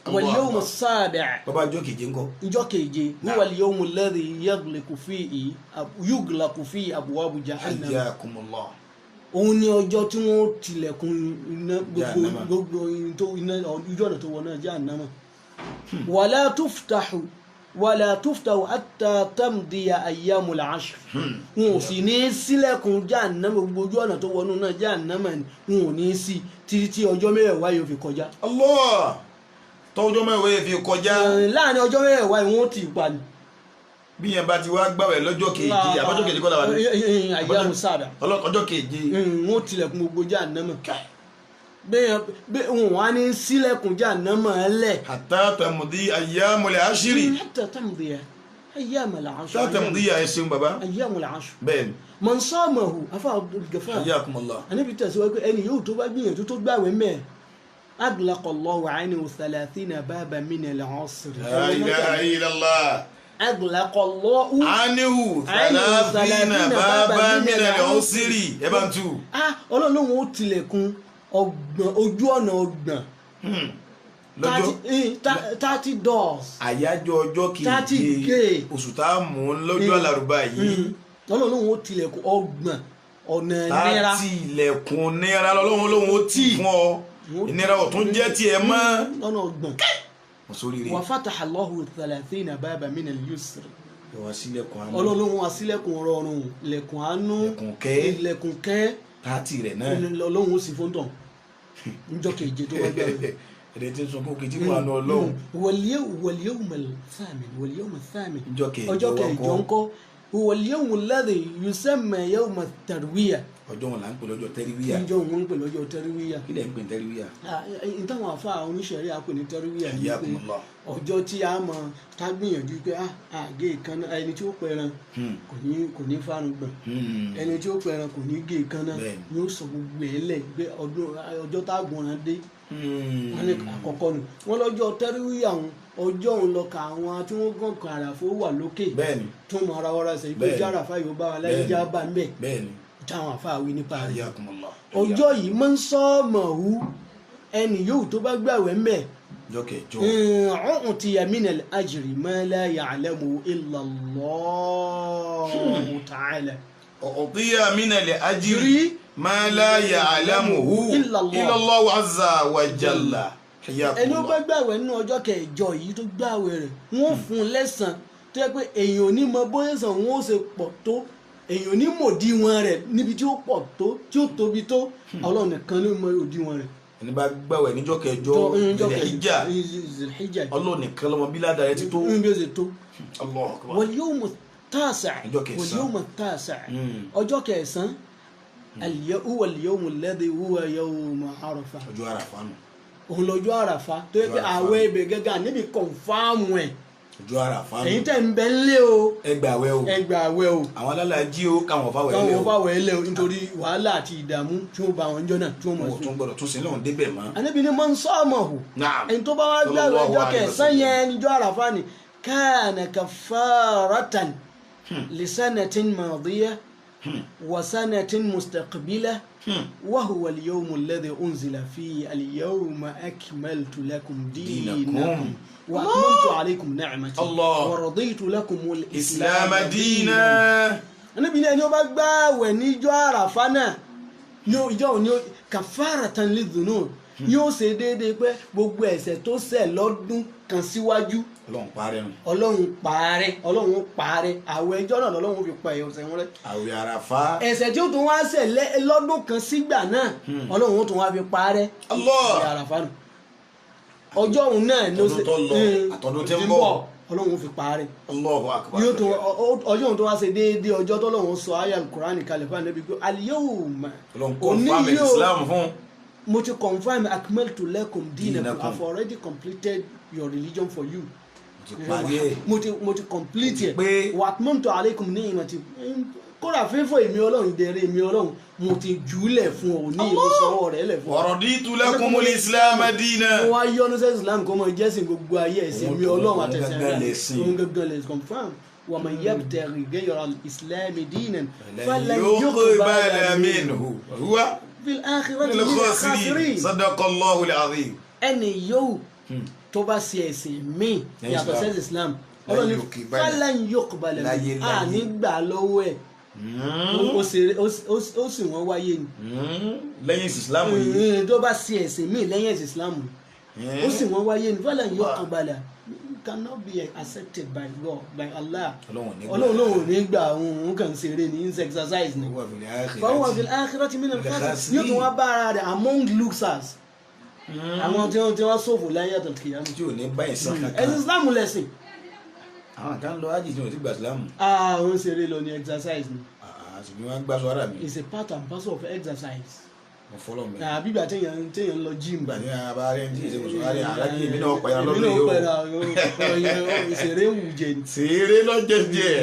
Wal Allahu yawm Akbar. as-sabi'. Bàbá ọjọ́ keje ńkọ́? Ìjọ keje, huwa al-yawm alladhi yughlaqu fihi abwabu jahannam. Hayyakumullah. Òun ni ọjọ́ tí wọ́n tilẹ̀kùn iná gbogbo. Jahannama. Gbogbo tó iná ojú ọ̀nà tó wọ náà jahannama. Wala tuftahu wala tuftahu hatta tamdiya ayyamul ashr. Wọn ò sì ní sílẹ̀kùn jahannama, gbogbo ojú ọ̀nà tó wọnú náà jahannama ni wọn ò ní sí títí tí ọjọ́ mẹ́wàá yóò fi kọjá. Allah, tọ́jọ́ mẹ́wàá yẹn fi kọjá. Láàrin ọjọ́ mẹ́wàá yìí wọ́n ti pa ni. Bí yẹn bá ti wá gbàwẹ̀ lọ́jọ́ keje, àbọ̀jọ́ keje kọ́ la wà ní. Ayyamu sábà. Ọjọ́ keje. Wọ́n tilẹ̀kùn gbogbo jahannama bẹ́ẹ̀ bẹ́ẹ̀, wọn wá ní sílẹ̀kùn jahannama lẹ̀. Hatta tamdi ayyamul ashri. Hatta tamdiya ayyamul ashr. Hatta tamdi ẹ ṣeun bàbá. Ayyamul ashr. Bẹ́ẹ̀ni. Man samahu, afa Abdul Ghaffar. Hayyakumullah. Ànábì tẹ̀síwájú pé ẹni yóò tó bá gbìyànjú tó gbàwẹ̀ mẹ́ẹ̀, aglaqa Allahu anhu thalathina baba min al-asr. La ilaha illallah. Aglaqa Allahu Anihu thalathina baba min al-usri, ẹ bá ń tú. Ah, Ọlọ́run lóun ó tilẹ̀kùn 30 ojú ọ̀nà 30. Lọ́jọ́ 30 doors. Àyájọ́ ọjọ́ 30 keje gay. oṣù tá a mú lọ́jọ́ àlàrúbá yìí. Ọlọ́run lóun ó tilẹ̀kùn 30 ọ̀nà nira. Láti ilẹ̀kùn nira lọ́lọ́run lóun ó tì fún ọ, ìnira ọ̀tún jẹ́ tiẹ̀ mọ́. Lọ́nà 30. Mọ̀sóríire. Wa fataha Allahu thalathina baba min al-yusr. Ẹ wá sílẹ̀kùn àánú. Ọlọ́run lóun wá sílẹ̀kùn rọrùn, ilẹ̀kùn àánú. Ilẹ̀kùn kẹ́. Ilẹ̀kùn kẹ́. 30 rẹ̀ náà. Ọlọ́run ó sì fún tàn níjọ́ keje tó wá gbẹ̀rẹ̀. Ẹ̀rẹ̀ tí ń sunkún kìí tí wà ní Ọlọ́run. Wal-yawm al-thamin, wal-yawm ath-thamin. Ọjọ́ kẹjọ Ọjọ́ wa kẹjọ ńkọ́? ńkọ́? Huwa al-yawm alladhi yusamma yawm at-tarwiyah. Ọjọ́ wọn là ń pè lọ́jọ́ tẹ́ríwíyà. Ọjọ́ wọn ń pè lọ́jọ́ tẹ́ríwíyà. Kí lẹ̀ ń pè ní tẹ́ríwíyà? Ìtàwọn àfa oníṣẹ̀rí àpè ní tẹ́ríwíyà ni pé Hayyakumullah. ọjọ́ tí a mọ̀ tá gbìyànjú pé àgé ìkànnà, ẹni tí ó pẹran kò ní fárun gbọ̀n, ẹni tí ó pẹran kò ní gé ìkànnà, yóò sọ gbogbo ẹ̀ lẹ̀ pé ọjọ́ tá a gbọ̀nràn dé. Wọ́n ní àkọ́kọ́ nù wọ́n lọ́jọ́ tẹ́ríwíyà òun, ọjọ́ òun lọ ka àwọn tí wọ́n gàn kan àràfó wà lókè tó mọ ara wọ́ra sẹ́yìn pé jára fáyọ̀ bá wa láyé já bá ń bẹ̀ táwọn àfáà wí nípa rẹ̀. Hayyakumullah. Ọjọ́ yìí máa ń sọ mọ̀hú, ẹnì yóò tó bá gbàwẹ̀ ń bẹ̀, Ọjọ́ kẹjọ. ọ̀hún ti min al-ajri ma la ya'lamu illa Allahu ta'ala. U'tiya min al-ajri ma la ya'lamuhu Illa Allah. illa Allahu azza wa jalla. Ẹni ó bá gbàwẹ̀ nínú ọjọ́ kẹjọ yìí tó gbàwẹ̀ rẹ̀, wọ́n fún un lẹ́san tó yẹ pé èèyàn ò ní mọ bóyá sàn wọ́n ó ṣe pọ̀ tó, èèyàn ò ní mọ̀ òdiwọ̀n rẹ̀ níbi tí ó pọ̀ tó, tí ó tóbi tó. Ọlọ́run nìkan ló mọ òdiwọ̀n rẹ̀. Ẹni bá gbàwẹ̀ níjọ́ kẹjọ Dhul-Hijjah, Dhul-Hijjah, Ọlọ́run nìkan ló mọ bí ládàá rẹ̀ ti tó. Bí ó ṣe tó. Allahu akbar. Wal yawm at-tasi' Ọjọ́ kẹsàn-án. wal yawm at-tasi' ọjọ́ kẹsàn-án, huwa al-yawm alladhi huwa yawm Arafah. Ọjọ́ Àràfá nù. Òun lọ́jọ́ Àràfá tó yẹ pé Ọjọ́ Àràfá. àwẹ̀ ibẹ̀ gẹ́gẹ́ níbi kọ̀nfàmù ẹ̀. Ọjọ́ Àràfá nù. Ẹ̀yin tẹ̀ ń bẹ ńlé o, Ẹ gbàwẹ̀ o. ẹ gbààwẹ̀ o. Àwọn alálàájì o, káwọn fáwẹ̀ lẹ́ Káwọn o. fáwẹ̀ lẹ́ o, nítorí wàhálà àti ìdààmú tí ó bá wọn jọ náà tí wọ́n mọ̀ Wọn ò sí. tún gbọdọ̀ tún sí lọ́hùn débẹ̀ mọ́. Ànábì ní man samahu, Naam. ẹni tó bá wá gbààwẹ̀ Sallallahu ọjọ́ alaihi kẹsàn-án wasallam. yẹn níjọ́ Àràfá ni, kana kaffaratan li sanatin madiyah wa sanatin mustaqbilah wa huwa al-yawmu alladhi unzila fihi al-yawma akmaltu lakum Dinakum. dinakum wa atmamtu alaykum ni'mati Allah. wa raditu lakum Islam al-islam dina. Ànábì ní ẹni ó bá gbààwẹ̀ níjọ́ Àràfá náà ní ìjọ òní kafaratan lidhunub, yóò ṣe déédéé pé gbogbo ẹ̀ṣẹ̀ tó ṣẹ̀ lọ́dún kan síwájú, Ọlọ́run parẹ́ nù. Ọlọ́run parẹ́, Ọlọ́run parẹ́. Àwẹ̀ ẹjọ́ náà lọ́lọ́run fi pa ẹ̀ṣẹ̀ wọn rẹ́. Àwẹ̀ Àràfá. Ẹ̀ṣẹ̀ tí ó tún wá ṣẹ̀ lọ́dún kan sígbà náà, Ọlọ́run ó tún wá fi parẹ́. Allah. Àwẹ̀ Àràfá nù ọjọ́ òun náà ló Àtọdún tó lọ, àtọdún tí ń bọ̀. Ọlọ́run fi parẹ́. Allahu akbar. Yóò tún ọjọ́ òun tó wá ṣe déédéé ọjọ́ tọ́lọ́run sọ ayé alukurani kalẹ̀ fún Ànábì pé al-yawma, Ọlọ́run òní confirm yìí o, Islam fún. mo ti confirm akmaltu lakum dinakum, Dinakum. I've already completed your religion for you. Mo ti parí ẹ̀. Mo ti complete ẹ̀. Pé. Wa atmamtu alaykum ni'mati, kódà fífọ èmi Ọlọ́run, ìdẹ̀rẹ̀ èmi Ọlọ́run mo ti jùúlẹ̀ fún ọ ní ìmọ̀sọ́wọ́ rẹ̀ lẹ̀ fún ọ. Wa raditu lakumul Islam dina. Mo wá yọ́nú sẹ́ Islam kó mọ jẹ́sìn gbogbo ayé, ẹ̀sìn mi Ọlọ́run Òun àtẹ̀sẹ̀ gangan rẹ̀. lẹ̀sìn. Òun gangan lẹ̀sìn confirm. Wa man yabtaghi ghayra al-islami dinan Falan falan yuqbala yuqbala minhu wa huwa fil akhirati minal minal khasirin. khasirin. Sadaqallahu al-azim. Ẹni yóò tó bá ṣe ẹ̀sìn míì Lẹ́yìn yàtọ̀ Islam. sẹ́sìn Islam, Lan Ọlọ́run ní yuqbala. falan yuqbala Láyé, minhu, láyé. à ní gbà lọ́wọ́ ẹ̀. Ó sì wọ́n wáyé ni. Lẹ́yìn Islam yìí. Tó bá ṣe ẹ̀sìn míì lẹ́yìn ẹ̀sìn Islam, ó sì wọ́n wáyé ní falan yuqbala, cannot be accepted by God, by Allah. Ọlọ́run ò ní gbà. Ọlọ́run lòun ò ní gbà, òun kàn ń ṣeré ní ń exercise ni. Huwa fil akhirati. Fahuwa fil akhirati minal khasirin, yóò tún wá bá ara rẹ̀ among losers, àwọn tí wọ́n ṣòfò láyé àtàkìyàmù. Tí ò ní bá ìsàn Ẹ̀sìn kankan. Islam lẹ̀sìn. Àwọn kan lọ ájì tí wọn ò ti gbà Islam. Àwọn ṣeré lọ ní exercise ni. Àṣìbí wọn gbà sọ ara mi. It's a part and parcel of exercise. Mo fọlọ́ mi. Àbí ìgbà téèyàn ń lọ gym. Ìgbà tí a bá rẹ̀ ń tí ìṣe mùsùlùmí àrí alájí èmi náà pẹ̀lú Èmi lọ́dún náà yìí o. pẹ̀lú ìṣeré wù jẹ ni. Ṣeré lọ́jẹ̀jẹ̀.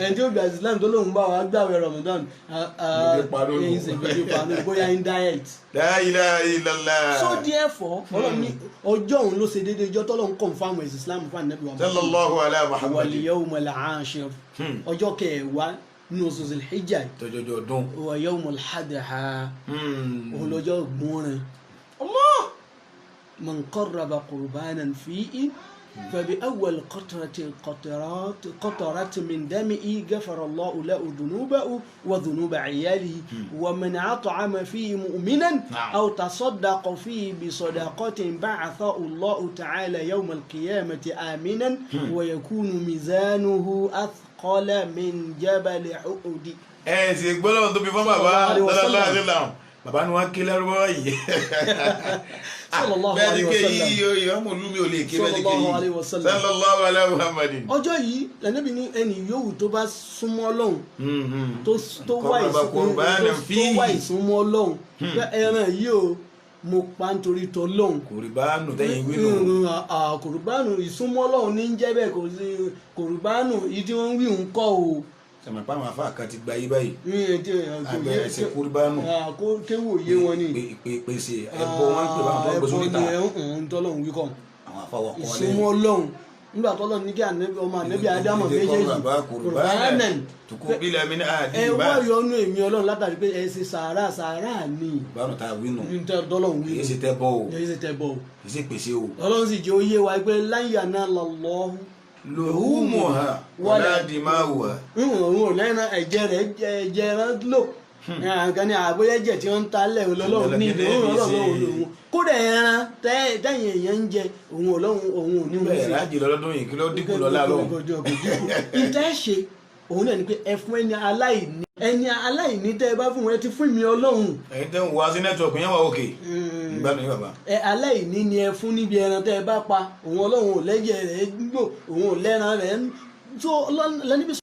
Ẹni tí ó gba Islam tó lóun bá wa gbàwẹ̀ Ramadan, Gbèdé pa lónìí. ìṣègbè pa lónìí, bóyá in diet. La ilaha illallah. So therefore, Ọlọ́run ní ọjọ́ òun ló ṣe déédéé ọjọ́ tọ́lọ́run confirm ẹ̀sìn Islam fún Ànábì wa Muhammad. Sallallahu ala Wal Muhammad. yawmal ashir, ọjọ́ kẹwàá nínú oṣù Zul-Hijjah, Tọjọjọ ọdún. wa yawmul hadha, òun lọ́jọ́ gbọ́nrin. Allah. Man qarraba qurbanan fihi فبأول قطرة قطرات قطرة من دمه غفر الله له ذنوبه وذنوب عياله ومن أطعم فيه مؤمنا أو تصدق فيه بصدقة بعثه الله تعالى يوم القيامة آمنا ويكون ميزانه أثقل من جبل أحد. Ẹ sì gbọ́dọ̀ tóbi fún bàbá Sallallahu alaihi wasallam. sallallahu alaihi wasallam. Bàbá ni wọ́n ké lárúbáwá yìí. Sallallahu Bẹ́ẹ̀ ni alayhi wa ké sallam. yìí ọmọ ìlú mi ò lè ké bẹ́ẹ̀ ni ké Sallallahu alayhi yìí. wa sallam. Sallallahu ala Muhammadin. Ọjọ́ yìí lẹ́nàbí ní ẹni yòówù tó bá súnmọ́ Ọlọ́run, tó wá Qarraba qurbanan tó wá fihi. ìsúnmọ́ Ọlọ́run pé ẹran yìí o, mo pa nítorí tọlọ́run. Kùrìbánù tẹ́yìn wí nù. Kùrùbánù ìsúnmọ́ Ọlọ́run ní ń jẹ́ bẹ́ẹ̀. Kò sí kùrùbánù yìí tí wọ́n ń wí ń kọ́ o. Sàmì pa àwọn afá kan ti gba yí báyìí. Kò Àgbẹ̀ yé- ẹ̀sìn kùrìbánù. Kéwò yé wọn ni. Pèsè ẹbọ wọn ń pè báwọn tó ń gbé sórí Ẹbọ ta. ni ẹ̀ ń tọ́lọ́run wí kọ́. Àwọn afá wọn kọ́ wọn Ìsúnmọ́ Ọlọ́run nígbà tọ́lọ́run ní kí ọmọ ànẹ́bí Ádámọ̀ méjèèjì kùrìbánù tukubila min ẹ ahadihima. wá yọnu èmi Ọlọ́run látàrí pé ẹ ṣe sàárà, sàárà ni. Kùrìbánù tá a wí nù. Ní tọ́lọ́run wí Kì í ṣe tẹ́ bọ́ o. nù, kì í ṣe tẹ́ bọ́ o. Kì í ṣe pèsè o. Ọlọ́run sì jẹ́ ó yé wa pé lan yanalallahu Luhumuha wala dima'uha. Òun ò lẹ́ran ẹ̀jẹ̀ rẹ̀, ẹ̀jẹ̀ ẹran lò nǹkan ní àbóyẹ́jẹ̀ tí wọ́n ń ta lẹ̀ Ọlọ́run ní òun Ọlọ́run òun kódà ẹran tẹ́yìn èèyàn ń jẹ òun Ọlọ́run òun ò ní òun Bẹ́ẹ̀ sí. rájì lọ́dún yìí, kí ló dínkù lọ́la lọ́hùn. Ìtẹ́ ṣe òun náà ni pé ẹ fún ẹni aláìní, ẹni aláìní tẹ́ ẹ bá fún wọn, ẹ ti fún mi Ọlọ́run. Ẹ̀yin tẹ́ ń wá sí nẹ́tíwọ̀kì yẹn wà òkè. Ìgbàanù yín bàbá. Ẹ aláìní ni ẹ fún níbi ẹran tẹ́ ẹ bá pa. Òun Ọlọ́run ò lẹ́jẹ̀ rẹ̀ ń lò, òun ò lẹ́ran rẹ̀ ń tó lẹ́níbi.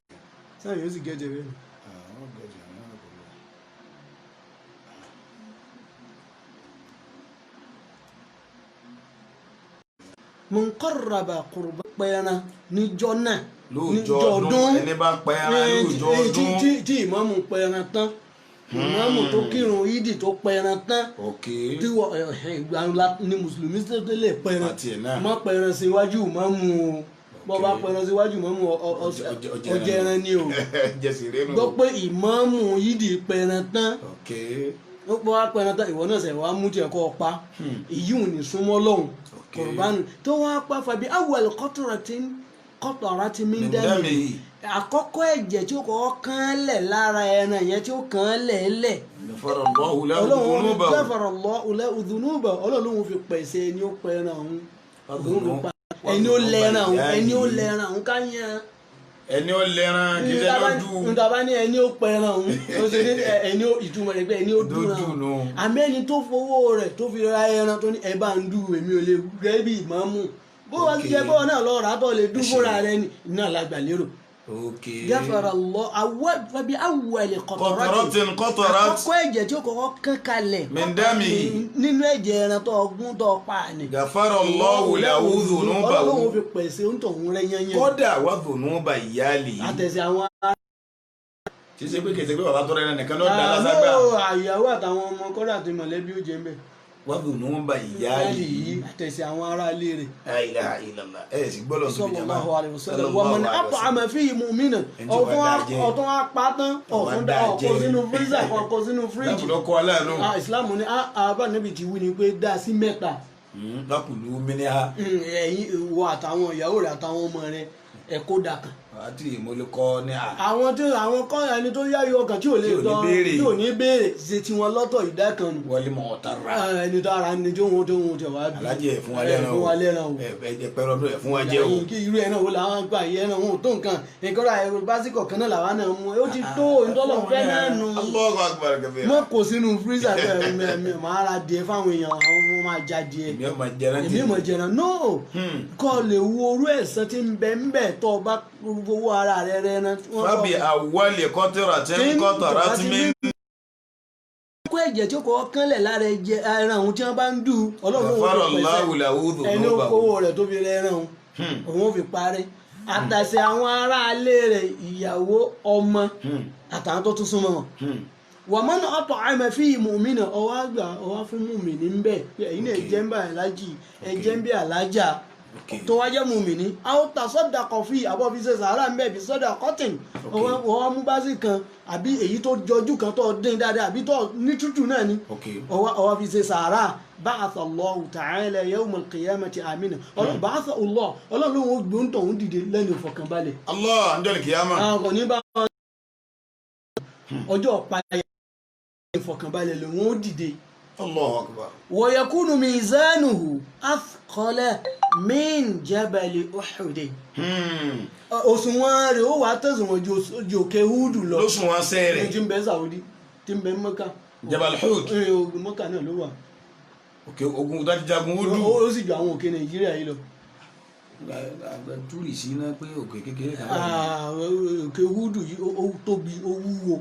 Sáà yóò sì gẹ́jẹ̀ rẹ̀ ni. Man qarraba qurba pẹran níjọ́ náà. Lóòjọ́ ọdún, ẹni bá pẹran lóòjọ́ ọdún. Tí ìmáàmù pẹran tán, ìmáàmù tó kírun ìdì tó pẹran tán, tí wọ́n ìgbà ńlá ni mùsùlùmí tó lè pẹran. Àti ẹ̀ náà. Má pẹran síwájú ìmáàmù o. Bọ́ bá pẹran síwájú ìmáàmù, ọjẹ́ ẹran ni o. Jẹsì rẹ nù. Gbọ́ pé ìmáàmù ìdì pẹran tán, ó pọ́ wá pẹran tán, ìwọ náà sẹ̀ wá mú tiẹ̀ kọ́ ọ pa. Èyí ò ní súnmọ́ lọ́hùn. Kọ̀rọ̀bánu tó wá pa fàbí awwal qatratin qatratin min dami, àkọ́kọ́ ẹ̀jẹ̀ tí ó kọ́kọ́ kán lẹ̀ lára ẹran yẹn tí ó kán lẹ̀ lẹ̀. Ghafarallahu lahu dhunubahu. Ọlọ́run lòun fi pèsè ẹni ó pẹran òun, ẹni ó lẹ́ran òun, ẹni ó lẹ́ran òun ká yan. Ẹni ó lẹ́ran kì í ṣe lọ́dún. Níta bá ní ẹni ó pẹran òun, ó ṣe ní ẹni ó ìtumọ̀ rẹ̀ pé ẹni ó dúnra òun. Àmì ẹni tó fowó rẹ̀ tó fi ra ẹran tó ní ẹ bá ń dú èmi ò lè gẹ́ bí ìmáàmù. Bó wá jẹ bọ́ọ̀ náà lọ rà á tó lè dún fúnra rẹ̀ ni iná làgbà lérò. Ghafarallahu bí awwal Qatratin qatarat. Àkọ́kọ́ ẹ̀jẹ̀ tí ó kọ́kọ́ kán kalẹ̀ min damihi. Nínú ẹ̀jẹ̀ ẹran tó ọgbọ́n tó pa ni. Ghafarallahu lahu dhunubahu. Ọlọ́run fi pèsè ń tọ̀hún rẹ̀ yányán. Kódà wa dhunuba iyalihi. Àtẹ̀sẹ̀ àwọn. Kì í ṣe pé kì í ṣe pé bàbá tó rẹ̀ nìkan ló dá lásàgbà. Àyàwó àtàwọn ọmọ kọ́dà àti mọ̀lẹ́bí ó jẹ́ ń bẹ̀. Wa dhunuba iyalihi. Àtẹ̀sẹ̀ àwọn ará ilé rẹ̀. La ilaha illallah. Ẹ sì gbọ́dọ̀ sọ bí jama. Sallallahu alaihi wasallam. Wa man at'ama fihi mu'minan. Ọ̀tún apá tán, ọ̀tún ọkọ̀ sínú fírísà, ọkọ̀ sínú fíríjì. Lákùlọ́ kọ́ aláàánú. Ìsìlámù ni àbá níbi tí wí ni pé dá sí mẹ́ta. Lákùlù mìíràn. Ẹ̀yin ìwọ àtàwọn ìyàwó rẹ̀ àtàwọn ọmọ rẹ̀ ẹ̀ kó dà kan. Àti ìmọ̀lẹ́kọ́ ní à. Àwọn tí àwọn kọ́ ẹni tó yáyọ ọkàn tí ò lè lọ tí ò ní béèrè ṣe tiwọn lọ́tọ̀ ìdá kan nù. Wọlé mọ̀ ọ̀tá ra. Ẹni tó ara ni tó wọn tó wọn tẹ wá bí. Alájẹ ẹ̀ fún wa lẹ́ran o. Ẹ̀ fún wa lẹ́ran o. Ẹ pẹ̀rọ ọdún ẹ̀ fún wa jẹ́ o. Kí irú ẹ̀ náà wo làwọn gbà yẹ ẹran wọn ò tó nǹkan. Nǹkan ra ẹ̀rọ básíkọ̀ kan náà làwọn náà mú. Ó ti tó ìtọ́lọ̀ fẹ́ náà nù. Allahu akbar kabira. Mọ́ kò sínú fírísà bẹ́ẹ̀ máa ra díẹ̀ fáwọn èèyàn, àwọn ọmọ máa ja díẹ̀. Èmi ò máa jẹran. Èmi ò máa jẹran. No. Kọ́ lè wo orú ẹ̀san tí ń bẹ ń bẹ tó o bá owó ara rẹ rẹ náà. Fábì àwọlé kọ́tìrà tí ń kọ́tàrà tí mi. Kó ẹ̀jẹ̀ tí ó kọ́ kánlẹ̀ lára ẹ̀jẹ̀ ẹran òun tí wọ́n bá ń dù Ọlọ́run òun fi pèsè ẹni ó kówó rẹ̀ tó fi rẹ ẹran òun òun ó fi parẹ́. Àtàṣe àwọn aráalé rẹ̀, ìyàwó, ọmọ àtàwọn tó tún súnmọ́ wọn. Wàmọ́nà ọ̀tọ̀ àmọ́ fi mùmínà ọwọ́ àgbà ọwọ́ fún mùmínì ń bẹ̀ ẹ̀yin náà ẹ̀jẹ̀ ń bẹ̀ alájì ẹ̀jẹ̀ ń bẹ̀ alájà tó wá jẹ́ mùmínì àwọn ta sọ́dà kọfí àbọ̀ fi ṣe sàárà ń bẹ̀ bí sọ́dà kọ́tìn ọwọ́ mú básì kan àbí èyí tó jọjú kan tó dín dáadáa àbí tó ní tútù náà ni ọwọ́ fi ṣe sàárà. Ba'atha Allahu ta'ala yawm al-qiyamati amina. Ọlọ́run ba'atha Allah ọlọ́run ló ń gbóhùn tọ̀hún dìde lẹ́nu ìfọ̀kànbalẹ̀. Allah ń jẹ́ kìyàmá. Àwọn kò ní bá ọjọ́ ọ̀pá ìfọ̀kànbalẹ̀ lòun ó dìde. Allahu akbar. Wa yakunu mizanuhu athqala min jabali Uhud. Òṣùwọ̀n rẹ̀ ó wà tẹ̀sùn ju òkè Húdù lọ. Lóṣùwọ̀n sẹ́rẹ̀. Tí ń bẹ Saudi, tí ń bẹ Mẹ́kà. Jabal Hud. Ogun Mọ́kà náà ló wà. Òkè ogun tó ti jagun Udu. Ó sì ju àwọn òkè Nàìjíríà yìí lọ. Túrì sí iná pé òkè kékeré kan. Ah, òkè Húdù yìí ó tóbi, ó wúwo.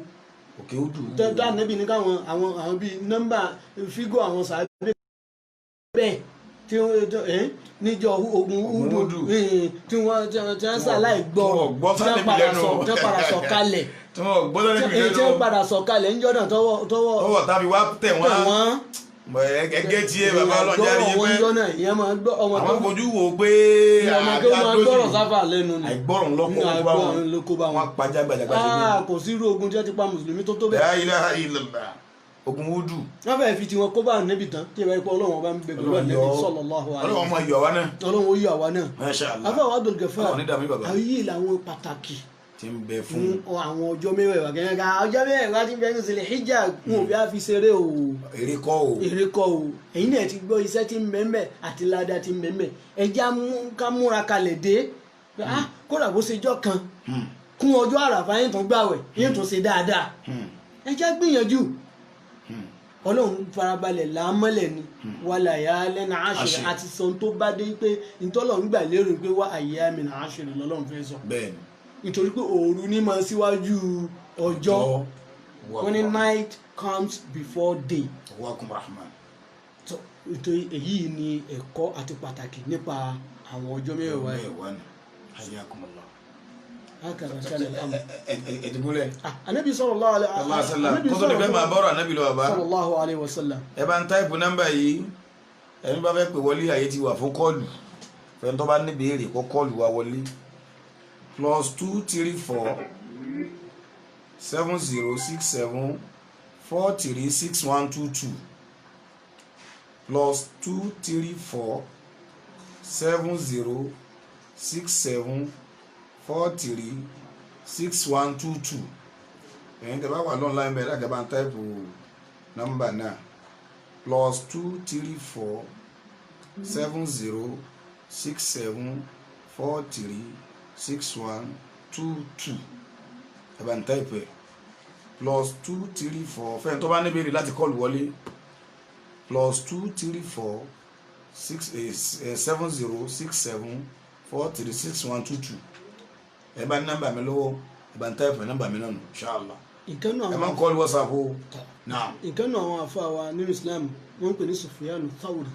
Òkè Udu. Tẹ́tọ́ ànábì ní káwọn àwọn bíi nọ́mbà fígọ̀ àwọn sàábé bẹ́ẹ̀ tí wọ́n níjọ́ ogun Ogun Húdù Húdù. tí wọ́n tí wọ́n ṣàláì gbọ́ Tí wọ́n gbọ́ tí wọ́n sánẹ́bì padà lẹ́nu. tí wọ́n padà sọ kalẹ̀ Tí wọ́n gbọ́ sánẹ́bì tí lẹ́nu. wọ́n padà sọ kalẹ̀ ńjọ́ náà tọwọ́ tọwọ́ Tọwọ́ tàbí wá tẹ̀ tẹ̀ wọ́n. wọ́n. Ẹgẹ́ tí ẹ bàbá ọlọ́jà rí Ìgbọ́rọ̀ wọn pé ńjọ́ náà ìyẹn máa gbọ́ ọmọ tó àwọn fojú wo pé ọmọ tó máa gbọ́rọ̀ sáfà lẹ́nu ni. Àìgbọ́rọ̀ ńlọ́kọ̀ kó bá wọn. Àìgbọ́rọ̀ ló kó bá wọn. Wọ́n pa jágbàjàgbà sí Ah, kò sí irú ogun tí wọ́n ti pa mùsùlùmí tó tó bẹ́ẹ̀. La ilaha illallah. Ogun Udu. Wọ́n fẹ́ẹ́ fi tiwọn kó bá ànábì tán tí ìbá ipò Ọlọ́run ọba ń bẹ pẹ̀lú ànábì sallallahu alaihi Ọlọ́run máa yọ wá náà. Ọlọ́run ó yọ àwa náà. Masha Allah. Afáwọn Abdul Ghaffar, Ọlọ́run ní dàmí bàbá. ayé làwọn pàtàkì Tí ń bẹ fún fún àwọn ọjọ́ mẹ́wẹ̀ẹ̀wá kẹ́kẹ́ ká ọjọ́ mẹ́wẹ̀ẹ̀wá tí ń bẹ ní sílẹ̀ hijja wọn ò bí a fi ṣeré o. Èrè kọ́ o. Èrè kọ́ o. Ẹ̀yin náà ti gbọ́ iṣẹ́ tí ń bẹ ńbẹ̀ àti ládàá tí ń bẹ ńbẹ̀. Ẹja ká múra kalẹ̀ dé. Ah, kódà bó ṣe jọ́ kan kún ọjọ́ Àràfá yín tún gbàwẹ̀ yín tún ṣe dáadáa. Ẹja gbìyànjú. Ọlọ́run farabalẹ̀ làámọ́lẹ̀ ni wàlà yà lẹ́nu àṣírí àti sọ tó bá dé pé ntọ́lọ́run gbà lérò pé wà àyè àmì àṣírí lọ́lọ́run fẹ́ sọ, Bẹ́ẹ̀ni. nítorí pé òru ní máa síwájú ọjọ́. Wọ́n ní night comes before day. Wakum rahman. So, nítorí èyí ni ẹ̀kọ́ àti pàtàkì nípa àwọn ọjọ́ mẹ́wàá yìí. Mẹ́wàá ni. Hayyakumullah. Hakadha kana al-amr. Ẹ̀dùnkúnlẹ̀. Ah, anabi sallallahu alaihi Allah sallam. anabi Kó tó di pé máa bọ́rọ̀ ànábì lọ bàbá. sallallahu alaihi wasallam. Ẹ bá ń táìpù nọ́mbà yìí. Ẹni bá fẹ́ pè wọlé, àyè ti wà fún call. Fẹ́ni tó bá ní béèrè kó call wa wọlé. +234 7067436122, +234 7067436122. Ẹ̀yin tẹ́ bá wà l'online bẹ́ẹ̀ láti bá ń táìpù nọ́mbà náà, +234 7067436122. Ẹ bá ń táìpù ẹ̀, +234 fẹ́ni tó bá ní béèrè láti call wọlé, +234 6 7067436122. Ẹ bá ní nọ́mbà mi lọ́wọ́, ẹ bá ń táìpù nọ́mbà mi náà nù, inshallah. Ìkànnù Ẹ máa àwọn ń call WhatsApp o. Naam. Ìkànnù àwọn àfa wa nínú Islam, wọ́n ń pè ní Sufyan Thawri.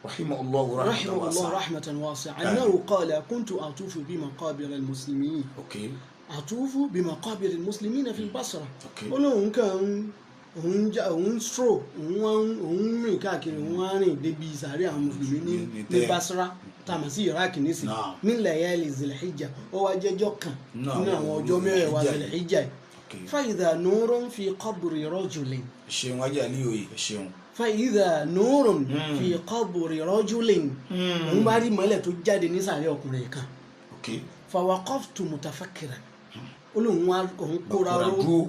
Rahimahullah rahmatan رحمه الله wasi'a. رحمة واسعة، أنه قال: كنت أطوف بمقابر المسلمين. أطوف بمقابر المسلمين في البصرة. Ó lóun kàn ń òun já òun stroll, òun wá ń òun rìn káàkiri, òun wá rìn débi ìsàárè àwọn mùsùlùmí ní ní ní tẹ́. Basra tá a mọ̀ sí Iraq nísìn, Naam. ní layali Zilhijja, ó wá jẹ́jọ́ kan Nínú nínú àwọn àwọn ọjọ́ mẹ́wàá Zilhijja. Zilhijja yìí. فإذا نور في قبر رجل. Ṣeun ajá ní òye, ṣeun. فإذا نور في قبر رجل, òun bá rí mọ́lẹ̀ tó jáde ní sàárè ọkùnrin kan. فوقفت متفكرا, ó lóun wá òun kóra Bàkúrà ró dúró.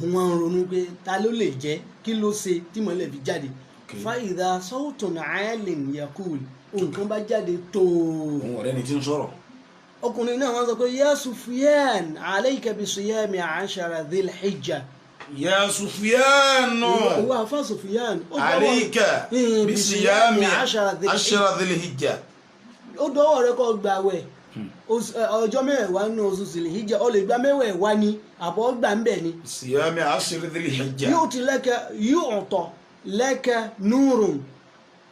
Òun wá ń ronú pé ta ló lè jẹ́, kí ló ṣe tí mọ́lẹ̀ fi jáde? فإذا صوت عال يقول, nǹkan bá jáde tóó. Òun ọ̀rẹ́ ni tí ń sọ̀rọ̀. Ọkùnrin náà wọ́n sọ pé: يا سفيان، عليك بصيام 10 ذي الحجة. يا Sufyanu. Ìwọ àfa Sufyan, ó dọ́wọ́ عليك بصيام 10 ذي الحجة. 10 ذي الحجة. Ó dọ́wọ́ rẹ kó gbàwẹ̀ ọjọ́ mẹ́wàá nínú oṣù Zilhijja. Ó lè gba mẹ́wàá ní àbọ̀ gbà ń bẹ̀ ni. صيام 10 ذي الحجة. يؤتي لك يعطى لك نور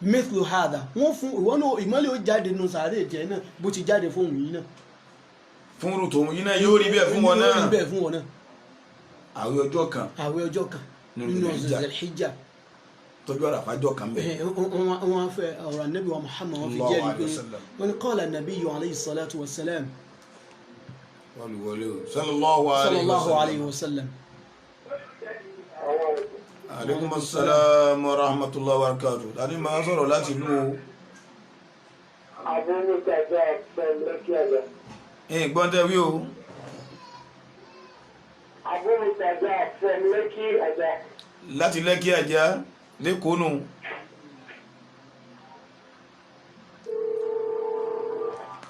مثل هذا, wọ́n fún ìwọ náà ìmọ́lẹ̀ ó jáde nù sàárè jẹ́ náà bó ti jáde fún òun yìí náà. Fún irú tòun yìí náà yóò rí bẹ́ẹ̀ fún wọn Yóò rí náà. bẹ́ẹ̀ fún wọn náà. Àwẹ̀ ọjọ́ kan Àwẹ̀ ọjọ́ kan nínú nínú oṣù Zilhijja. Zilhijja. Tọ́jú àràfájọ́ kan bẹ́ẹ̀. Wọ́n fẹ́ ọ̀rọ̀ anabi wa Muhammad wọ́n fi Allahu jẹ́rìí alayhi pé wa sallam. wọ́n ní قال النبي عليه الصلاة والسلام. Wọlé o, sallallahu alayhi صلى wa الله sallam. عليه وسلم. Aleykum assalam wa rahmatullahi wa barakatuh. Tani máa sọ̀rọ̀ láti ìlú o? Abu Murtaza from Lekki Ajah. Ẹ̀ gbọ́n tẹ́ wí o. Abu Murtaza from Lekki Ajah. Láti Lẹ́kí Àjá lẹ́kọ̀ọ́ nù.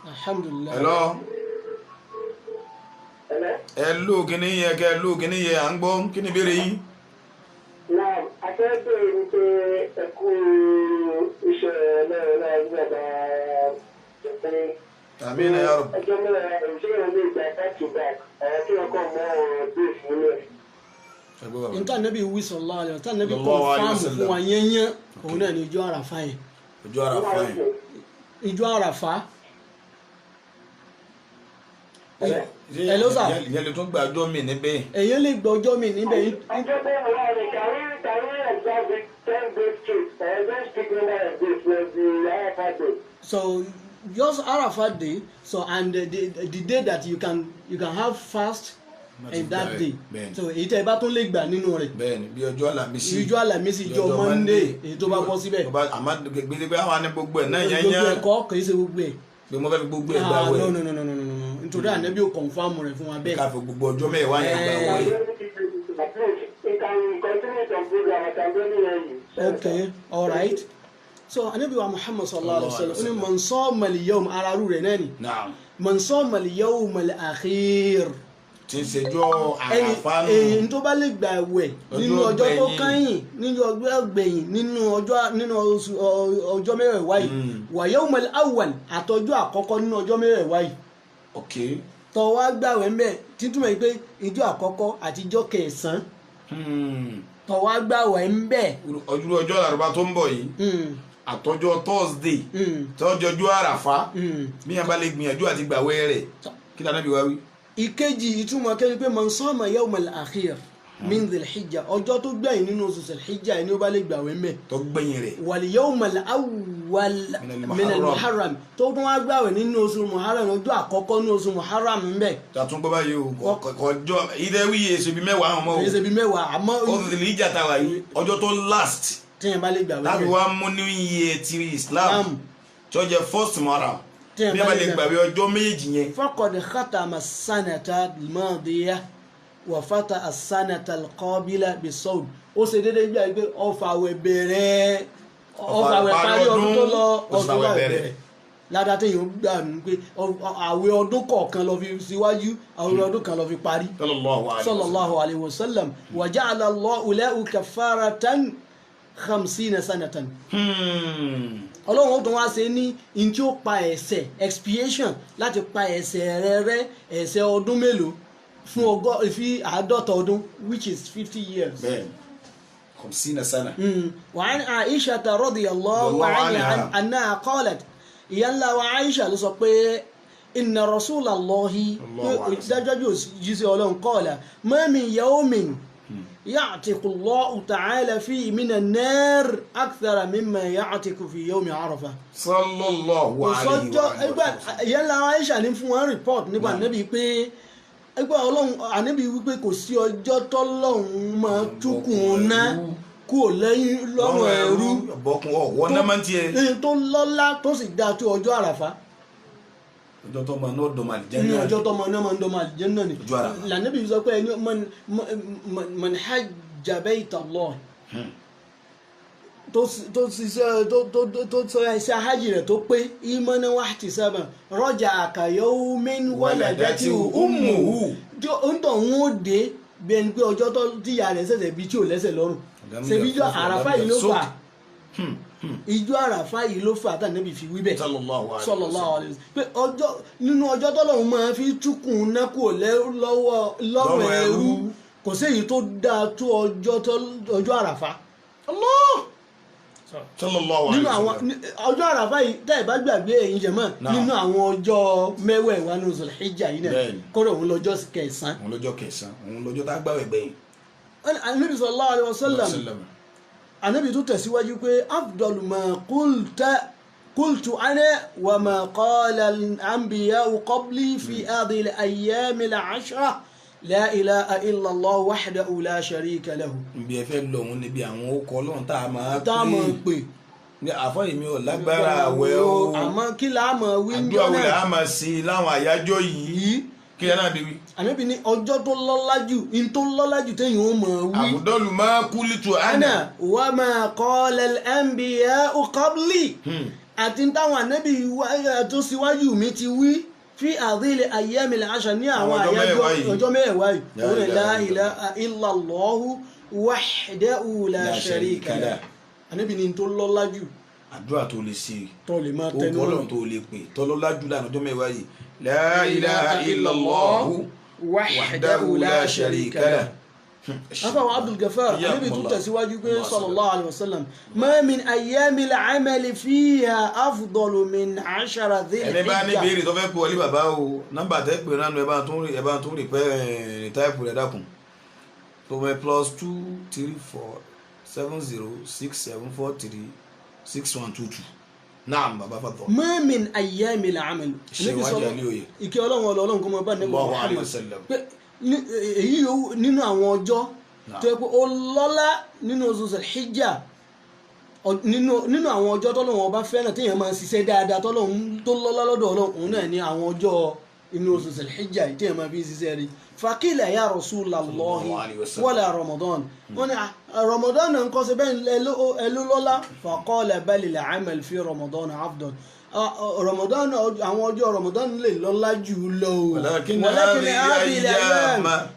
Alhamdulillah. Hello. Hello? Ẹ ló kíní yẹ kẹ ló kíní yẹ, à ń gbọ́. Kí ni ìbéèrè yín? Now, Afẹ́ bẹ̀rẹ̀ ni pé ẹ kú iṣẹ́ ẹlẹ́rìí náà nígbà Àmín ya Rabb. Ẹjọ́ mẹ́rin ṣé ìwọ̀n lè gba back to back ọ̀rọ̀ tí wọ́n kàn mọ́ ọ̀rọ̀ dé ìfúnlẹ̀. Ẹ gbọ́ bàbá. Níta Ànábì wí sallallahu alaihi wasallam, Ànábì Sallallahu alaihi confirm wasallam. fún wa yẹ́nyẹ́, òun náà ní ijó àràfá yẹn. Ọjọ́ Àràfá yẹn. Ijó àràfá. Ṣé Hello, sir. ìyẹn lè tún gba ọjọ́ mi níbẹ̀? Èyàn lè gbọ́ ọjọ́ mi níbẹ̀ yìí. Ọjọ́ bẹ́ẹ̀ wà ní can we observe it 10 days straight or just pick number of days like the Arafat day? So just Arafat day, so and the day that you can have fast in that day. Bẹ́ẹ̀ni. So èyí tẹ́ ẹ bá tún lè gbà nínú rẹ̀, Bẹ́ẹ̀ni, bí ọjọ́ Àlàmísì. Ijó Àlàmísì, ijó Monday, èyí tó bá bọ́ síbẹ̀. Tó bá- Àmọ́ gbèdéke àwọn àni gbogbo ẹ̀ náà yẹn Gbogbo yẹn ẹ̀kọ́ kì í ṣe gbogbo ẹ̀. Pé mo fẹ́ fi gbogbo ẹ̀ gbà Ah, wẹ̀. no, no, no, no, no, no, no, nítorí Ànábì ò confirm rẹ̀ fún wa bẹ́ẹ̀. Ká fi gbogbo ọjọ́ mẹ́wàá yẹn gbà wẹ̀. Please, you can continue some program. I can barely hear you. Sorry, Okay, sir. all right. So Ànábì wa Muhammad sallallahu alaihi wa sallam, ó ní man sama al-yawm, araru rẹ̀ náà ni, Naam. man sama al-yawm al-akhir, Tí ń ṣèjọ́ ẹni Àràfá nù. èyí tó bá lè gbà wẹ̀ nínú Ọjọ́ ọjọ́ tó gbẹ̀yìn. kẹ́yìn, nínú ọjọ́ gbẹ̀yìn, nínú ọjọ́, nínú oṣù ọjọ́ mẹ́wẹ̀ẹ̀wá yìí, wa yawm al-awwal, àtọjọ́ àkọ́kọ́ nínú ọjọ́ mẹ́wẹ̀ẹ̀wá yìí, tó wá gbàwẹ̀ ńbẹ̀, títúmọ̀ yìí pé ìjọ àkọ́kọ́ àti ìjọ kẹsàn-án, tó wá gbàwẹ̀ ńbẹ̀. Ọjọ́ ọjọ́ Àràfá tó ń bọ̀ yìí, àtọjọ́ Thursday, tọ́jọ́jọ́ Àràfá, bí yẹn bá lè gbìyànjú àti gbàwẹ̀ rẹ̀, kí lóò Ànábì wá wí? Ìkejì, ìtumọ̀ kẹ́ni pé man sama yawm al-akhir min dhil-hijja, ọjọ́ tó gbẹ̀yìn nínú oṣù dhil-hijja ẹni ó bá lè gbàwẹ̀ ńbẹ̀, Tó gbẹ̀yìn rẹ̀. Wal yawm al-awwal Min min al-Muharram. al-muharram, tó tún wá gbàwẹ̀ nínú oṣù muharram, ọjọ́ àkọ́kọ́ nínú oṣù muharram ńbẹ̀. Tàtún gbọ́ báyìí o, kọjọ́ ìdẹ́wí èso bíi mẹ́wàá àwọn ọmọ o. Kìí ṣe bí mẹ́wàá, àmọ́ Ó sì lè jà tàwa yìí, ọjọ́ tó last tíyẹn bá lè gbàwẹ̀ láti ńbẹ̀. wá mú new year ti Islam, Islam. tí ó jẹ́ first Muharram, Tíyẹn bí bá yẹn bá lè lè gbàwẹ̀ ọjọ́ méjì yẹn. Faqad khatama as-sanata al-madiya wa fata as-sanata al-qabila bis-sawm. Ó ṣe déédéé gbà pé ọfà àwẹ̀ bẹ̀rẹ̀, ọfà àwẹ̀ parí ọdún tó lọ, ó sì ọdún fàwẹ̀ àwẹ̀ bẹ̀rẹ̀. bẹ̀rẹ̀ ládàá téèyàn gbà nù pé àwẹ̀ ọdún kọ̀ọ̀kan lọ fi síwájú, àwẹ̀ ọdún kan lọ fi parí. Sallallahu alaihi wasallam. Sallallahu alayhi wa sallam. Wa ja'ala Allahu lahu kafaratan 50 sanatan. Ọlọ́run ó tún wá ṣe ní in tí ó pa ẹ̀ṣẹ̀, expiation, láti pa ẹ̀ṣẹ̀ rẹ rẹ́, ẹ̀ṣẹ̀ ọdún mélòó fún ọgọ́ fi 50 ọdún, which is 50 years. Bẹ́ẹ̀ni, 50 sana. وعن عائشة رضي الله الله عنها عنها. أنها قالت، ìyá ńlá wa Aisha ló sọ pé إن رسول الله، الله عليه وسلم. dájúdájú òjíṣẹ́ Ọlọ́run، قال ما من يوم يعتق الله تعالى فيه من النار أكثر مما يعتق في يوم عرفة. Sallallahu Kò alayhi sọ́jọ́ wa ẹgbẹ́ sallam. ìyá ńlá wa Aisha ní fún wọn report nípa Ànábì pé ẹgbẹ́ Ọlọ́run, Ànábì wípé kò sí ọjọ́ tọ́lọ́run máa túkùn ná kúrò lẹ́yìn lọ́rùn ẹrú Bọ́kun ọ̀wọ́ náà máa ń tiẹ̀. ní tó lọ́lá, tó sì dáa tó ọjọ́ Àràfá. Ọjọ́ tó máa ní ọ̀dọ̀ Ní màlìjẹ́. Ọjọ́ tó máa náà máa ń dọ́mọ àlìjẹ́nnà ni. Ọjọ́ Àràfá. Lànàbì sọ pé ẹni man hajja bayta Allah, tó ṣiṣẹ́ tó sọ iṣẹ́ hajj rẹ̀ tó pé imanan wa ihtisaban raja'a ka yawmin waladatu ummuhu, tí ó ń tọ̀ ń ó dé bí ẹni pé ọjọ́ tó tíya rẹ̀ ṣẹ̀ṣẹ̀ bí tí ò lẹ́sẹ̀ lọ́rùn. Ṣèbí ijó Àràfá yìí ló fà, ijó Àràfá yìí ló fà tànàbì fi wí bẹ́ẹ̀. Sallallahu alayhi wa Sallallahu alayhi wa sallam, pé ọjọ́ nínú ọjọ́ tọ́lọ́run máa fi túkùn ná kúrò lọ́wọ́ lọ́rùn Lọ́rùn ẹrú, ẹrú. Kò sí èyí tó dáa tó ọjọ́ tó ọjọ́ Àràfá. Allah. Sallallahu alayhi Nínú wa àwọn sallam. Ọjọ́ Àràfá yìí, tẹ́ ẹ̀ bá gbàgbé ẹ̀yin jẹ̀mọ́, Naam. nínú àwọn ọjọ́ mẹ́wẹ̀ẹ̀wá ní Zulhijja yìí náà, Bẹ́ẹ̀ni. kọ́dọ̀ òun lọ́jọ́ kẹsàn-án. Òun lọ́jọ́ kẹsàn-án, òun lọ́jọ́ tá a gbàwẹ̀ gbẹ̀yìn. Ànábì sallallahu alayhi wa sallam, Ànábì tó tẹ̀síwájú pé afdalu ma qulta qultu ana wa ma qala al-anbiya'u qabli fi hadhihi al-ayyami al-ashra la ilaha illa Allah wahdahu la sharika lahu. Nbí ẹ fẹ́ lọ, òun níbi àwọn okọ̀ Ọlọ́run tá a máa Tá a mọ̀ pé ní àfọ́ èmi ò lágbára àwẹ̀ o. Àmọ́ kí là á mọ̀ wí ń Àdúrà jọ́ wo là náà á máa ṣe láwọn àyájọ́ yìí? Yìí. Kí ẹ náà bí wí. Ànábì ní ọjọ́ tó lọ́lá jù, in tó lọ́lá jù téèyàn ó mọ̀ wí. Afdalu ma qultu ana. Ana wa ma qala al-anbiya'u qabli, àti táwọn ànábì tó síwájú mi ti wí. Fi àdílé ayyamil ashar ní àwọn Àwọn ọjọ́ àyájọ́ mẹ́wàá yìí. ọjọ́ mẹ́wàá yìí, La òun ni la ilaha ilaha illallahu wahdahu la La sharika sharika lah. lah. Ànábì ní tó lọ́lá jù Àdúrà tó lè ṣe, tó lè máa ó tẹnu kọ́ lọ́n tó lè pè tọ́lọ́lá jù láàrin ọjọ́ mẹ́wàá yìí, la ilaha illallahu wahdahu la sharika lah. Afaw Abdul Ghaffar, Ànábì tún tẹ̀síwájú pé sallallahu alayhi wa sallam, ma min ayyamil amali fiha afdalu min ashara dhil Ẹni bá ní hijja. béèrè tó fẹ́ pè wọlé bàbá o, nọ́mbà tẹ́ pè nánu, ẹ bá tún rí, ẹ bá tún rí pẹ́ táìpù rẹ̀ dákun tó mẹ́ +234 70 6743 6122. Naam bàbá fàtọ̀. Ma min ayyamil amali. Ṣé Ànábì wájú sọ̀rọ̀- àlẹ́ òye. Ìkẹ́ Ọlọ́run Ọlọ́run kó máa bá Ànábì Allahu alayhi Muhammad wa sallam. pé èyí yòówù nínú àwọn ọjọ́ Naam. tó yẹ pé ó lọ́lá nínú oṣù Zulhijja, nínú àwọn ọjọ́ tọ́lọ́run ọba fẹ́ràn téèyàn máa ń ṣiṣẹ́ dáadáa tọ́lọ́run tó lọ́lá lọ́dọ̀ Ọlọ́run, òun náà ní àwọn ọjọ́ inú oṣù Zulhijja yìí téèyàn máa fi ń ṣiṣẹ́ rí. Faqila ya Rasulallahi Sallallahu alayhi wa sallam. wala Ramadan, wọ́n ní Ramadan náà ń kọ́ sí bẹ́ẹ̀ ẹ ló lọ́lá. Faqala balil amal fi Ramadan afdal. Ramadan, àwọn ọjọ́ Ramadan lè lọ́lá jù lọ o. Walakin Walakin hadhihi hadhihi al-ayyam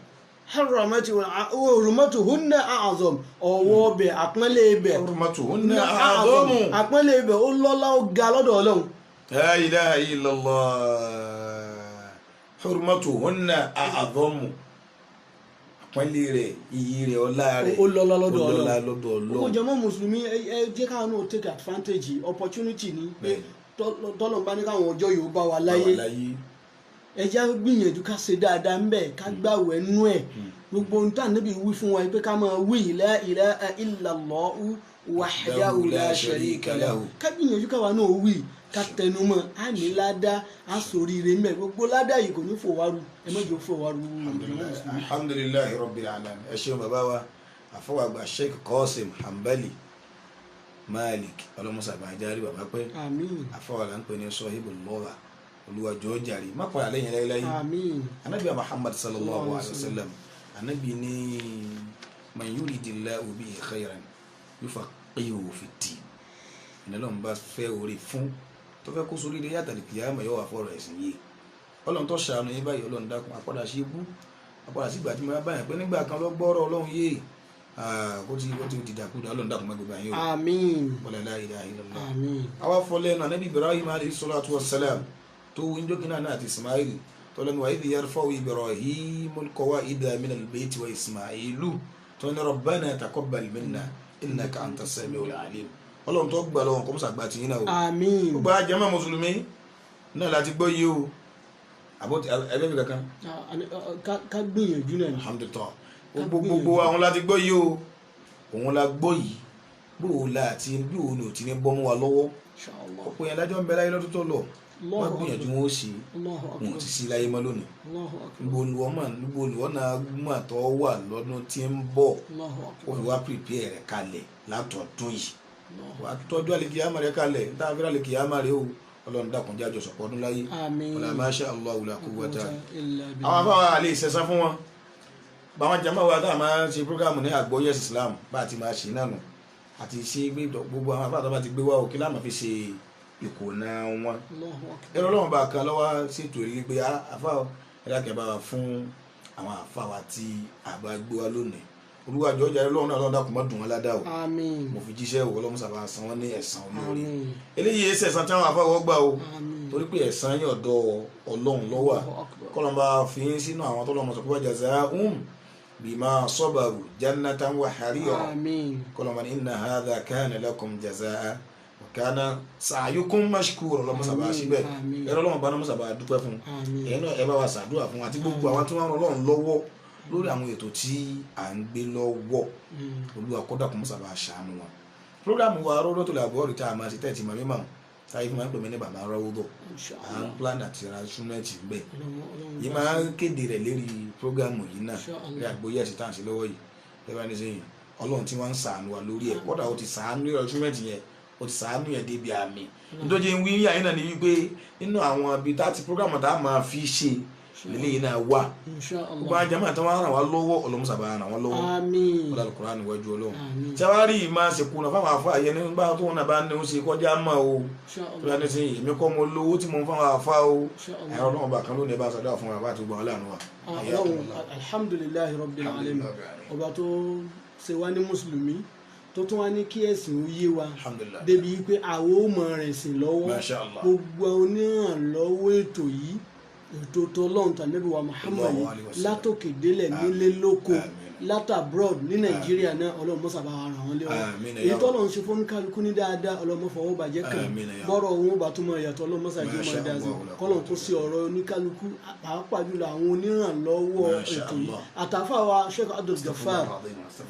hurmatuhunna a'zam, ọwọ́ bẹ̀, àpọ́nlé bẹ̀, hurmatuhunna a'zamu. àpọ́nlé bẹ̀ ó lọ́lá, ó ga lọ́dọ̀ Ọlọ́run. La ilaha illallah, hurmatuhunna a'zamu, àpọ́nlé rẹ̀, iyì rẹ̀, ọlá rẹ̀ ó lọ́lá lọ́dọ̀ ó lọ́lá Ọlọ́run. lọ́dọ̀ Gbogbo Ọlọ́run. jàmá mùsùlùmí, ẹ jẹ́ káwọn náà take advantage opportunity ni pé Bẹ́ẹ̀ni. tọ́lọ́run bá ní káwọn ọjọ́ yìí ó bá wa láyé, Bá wa láyé. ẹ jẹ́ á gbìyànjú ká ṣe dáadáa ń bẹ̀, ká gbàwẹ̀ nú ẹ̀. Gbogbo ohun tá níbi wí fún wa pé ká máa wí la ilaha illallahu wahdahu la sharika lahu, ká gbìyànjú káwa náà wí, ká tẹnumọ́, á ní ládá, á sóríire mẹ́. Gbogbo ládá yìí kò ní fòwárù, ẹ má jẹ́ ó fòwárù, jàmá mùsùlùmí. Alhamdulillahi rabbil alamin. Ẹ ṣeun bàbá wa àfọwàgbà Sheikh Qasim Hanbali Malik, ọlọmọsàbà ajárí bàbá pẹ́. Àmín. Àfọwàlà ń pè ní sọhíbù lọ́wà, olùwàjọ́ jàre má padà lẹ́yìn láyéláyé. Àmín. Anabi Muhammad sallallahu alayhi wa sallam, anabi ní man yuridillahu bihi khayran yufaqihuhu fid-din. Ìnáwó bá fẹ́ orí fún tó fẹ́ kó sórí ilé yàtàlì kìyàmà yóò wà fọ́rọ̀ ẹ̀sìn yìí. Ọlọ́run tó ṣàánú yín báyìí, Ọlọ́run dákun, àpàdà sí ibú, àpàdà sí ìgbà tí mo bá báyìí pé nígbà kan lọ gbọ́rọ̀ Ọlọ́run yé kó ti dìdàkudà. Ọlọ́run dákun má gbé báyìí o. Àmín. Wala la ilaha illallah. Àmín. Àwa fọlẹ́nu anabi Ibrahim alayhi salatu wa salam tó wí njọ́kínà náà àti Ismail tọ́lẹ́nu wa idh yarfa'u Ibrahimul qawa'ida minal bayti wa Ismailu tó ní rabbana taqabbal minna innaka anta sami'ul alim. Ọlọ́run tó gbà lọ́wọ́ kọ́mọ́sà gba tìyín náà o. Àmín. Gbogbo àjẹmọ́ mùsùlùmí náà láti gbọ́ yìí o, àbó ẹgbẹ́ mi kankan. Ká gbìyànjú náà ni. Alhamdulillah, gbogbo àwọn láti gbọ́ yìí o, òun la gbọ́ yìí, bó o la àti bí òun ò ti ní bọ́ mọ́ wa lọ́wọ́. Inshallah. Ọ̀pọ̀ yẹn lájọ́ ń bẹ láyé lọ́dún tó lọ, wọ́n Allahu gbìyànjú akbar. wọn ó ṣe, Allahu wọn ò akbar. ti sí láyé mọ́ lónìí. Allahu akbar. Níbo ni wọ́n mọ̀, níbo ni wọ́n náà mọ̀ tó wà lọ́dún tí ń bọ̀? Allahu Ó akbar. fi wá prepare rẹ̀ kalẹ̀ látọ̀dún yìí. Allahu Wà á tọ́jú àlìkìyàmà rẹ̀ kalẹ̀ níta fẹ́rẹ́ àlìkìyàmà rẹ̀ o. Ọlọ́run dákun jájọ sọ̀pọ̀ ọdún láyé. Àmín. Wala masha Allahu la quwwata illa billah. àwọn afáwọn àlè ìṣẹ̀sán fún wọn báwọn jama wa tá a máa ń ṣe programu ní àgbọ́yé Islam bá a ti máa ṣe náà nù àti ṣe gbé gbogbo àwọn afáwọn tó bá ti gbé wá òkè láàmú fi ṣe ìkòná wọn. Allahu akbar. Ẹ̀rọ ọlọ́run bá kan lọ́wọ́ ṣètò rí pé afáwọn ẹ̀rọ akẹ́ bá wa fún àwọn afáwa tí àbá gbé wá lónìí. Olúwàjọ ọjà ọlọ́run náà, ọlọ́run dákun má dùn wọn ládàá o. Àmín. Mo fi jíṣẹ́ o, ọlọ́run sábà san wọ́n ní ẹ̀san olóore. Àmín. Eléyìí ẹsẹ̀ ẹ̀san tí àwọn afáwọ́ gbà o, Àmín. torí pé ẹ̀san yín ọ̀dọ̀ Ọlọ́run ló wà. Allahu akbar. Kọ́lọ́n bá fi yín sínú àwọn tọ́lọ́mọ sọ pé wa jazaa'um bima sabaru jannatan wa harira. Àmín. Kọ́lọ́n bá ní inna hadha kana lakum jazaa'a wa kana sa'yukum mashkura. Ọlọ́mọ sábà Àmín, síbẹ̀ àmín. ẹ̀rọ ọlọ́run bá ní mọ́sàbà dúpẹ́ fún Àmín. ẹ̀yin náà, ẹ bá wa ṣàdúrà fún àti gbogbo àwọn tí wọ́n ràn Ọlọ́run lọ́wọ́ lórí àwọn ètò tí à ń gbé lọ́wọ́. Olúwa kọ́dà kó mọ́sàbà ṣàánú wọn. Programu wa rọ́dọ̀ tó lè àbọ̀ rí tá a máa ṣe tẹ́tì màmí màmú táyé fi máa ń pè mí ní bàbá rọ́wọ́dọ̀, Insha à ń Allah. plan àti ra instrument ń bẹ̀ Ọlọ́run yìí bá máa ń kéde rẹ̀ lérí programu yìí náà. Insha Allah. Ní àgbóyè ẹ̀sìn tá à ń ṣe lọ́wọ́ yìí, ẹ bá ní sẹ́yìn Ọlọ́run tí wọ́n ń ṣàánú wa lórí ẹ̀, kọ́dà ó ti ṣàánú lórí instrument yẹn, ó ti ṣàánú yẹn débi àmì. Nítorí ń wí yín náà ni wípé nínú àwọn ibi tá ti programu tá a máa fi ṣe Lélẹ́yìn náà wà. Insha Gbogbo Allah. àjàmọ́ àtàwọn aràn wa lọ́wọ́, ọlọ́mùsàbà ràn wọ́n lọ́wọ́. Àmín. Wọ́n lálùkùrá níwájú Ọlọ́run. Àmín. Tí a bá rí ìmáa ṣèkú náà fáwọn àfa yẹn nígbà tó wọn náà bá ní ó ṣe kọjá mọ́ o. Insha Tó bá Allah. ní sìn, èmi kọ́ mo lówó tí mo ń fáwọn àfa o. Insha Allah. Ẹ̀rọ Ọlọ́run bá kan lónìí, ẹ bá ṣàdúrà fún wa bá ti gbọ́n aláàánú wa. Ọlọ́run, alhamdulillahi rabbil alamin, ọba tó ṣe wá ní mùsùlùmí, tó tún wá ní kí ẹ̀sìn ó yé wa Alhamdulillah. débi pé àwọn ò mọ rẹ̀ sìn lọ́wọ́. Masha Allah. Gbogbo onírànlọ́wọ́ ètò yìí, ètò tọlọ́run tànàbí wa Muhammad Allahu alayhi wa sallam. látòkè délẹ̀, nílé lóko, Àmín. látà abroad, ní Nàìjíríà náà, Ọlọ́run mọ́sàbá wa ràn wọ́n léwọ́. Àmín ya Èyí Rabb. tọ́lọ́run ṣe fún kálukú ní dáadáa, Ọlọ́run má fọwọ́ bàjẹ́ kàn. Àmín ya Rabb. Bọ́rọ̀ òun bá tún mọ ìyàtọ̀, Ọlọ́run mọ́sàájú Masha máa dá sí. Allah. Kọ́lọ́run kó sí ọ̀rọ̀ oníkálukú, pàápàá jùlọ àwọn onírànlọ́wọ́ Masha ètò yìí, Allah. àtàfà wa Sheikh Abdul Ghaffar,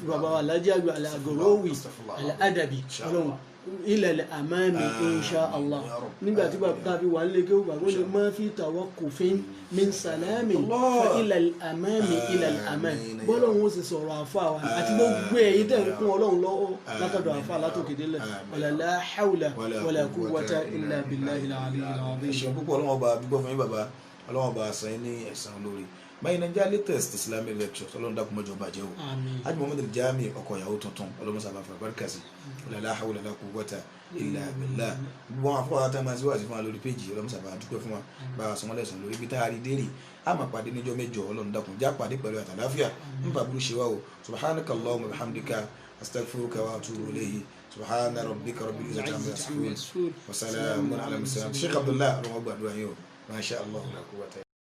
bàbá wa Alhaji Àgbà Al-Agorowi Al-Adabi, Ọlọ́run ilẹ̀ amami insha Allah. Ya Rabb. Nígbà tí bàbá tàbí wà nílé kéwù, bàbá ní ma fi tawaqqufin min salami Allah. fa ilal amami ilal amami. Àmín ya Bọ́lọ́run ó sì sọ̀rọ̀ àfa wa àti gbogbo èyí tẹ̀ ń kún Ọlọ́run lọ́wọ́ látọ̀dọ̀ àfa látòkè délẹ̀. Àmín. Wala la hawla wala quwwata illa billahi al-aliyyil azim. Ẹ̀ṣẹ̀ púpọ̀. Ọlọ́wọ́n bá dúpẹ́ fún yín bàbá, Ọlọ́wọ́n bá san yín ní ẹ̀san lórí báyìí. Naija latest Islamic lectures, Ọlọ́run dákun mọ́jọ bàjẹ́ o. Àmín. Hajj Muhammad Jami, ọkọ ìyàwó tuntun, Ọlọ́run sábà fún abáríkà sí. La hawla wala quwwata illa billah. Gbogbo àwọn afọwọ́ tá a máa síwájú fún wa lórí péjì, Ọlọ́run sábà dúpẹ́ fún wa, bá a sọmọlẹ̀ sùn lórí ibi tá a rí dérì. A máa pàdé níjọ́ mẹ́jọ. Ọlọ́run dákun já pàdé pẹ̀lú àtàláfíà, ń fa burú ṣe wá o. Subhanaka Allahumma wa bihamdika, astaghfiruka wa atubu ilayhi. Subhana rabbika rabbil izzati amma yasifun wa salamun ala mursalin. Sheikh Abdullah, Ọlọ́run gbàdúrà yín o. Masha Allah, la quwwata.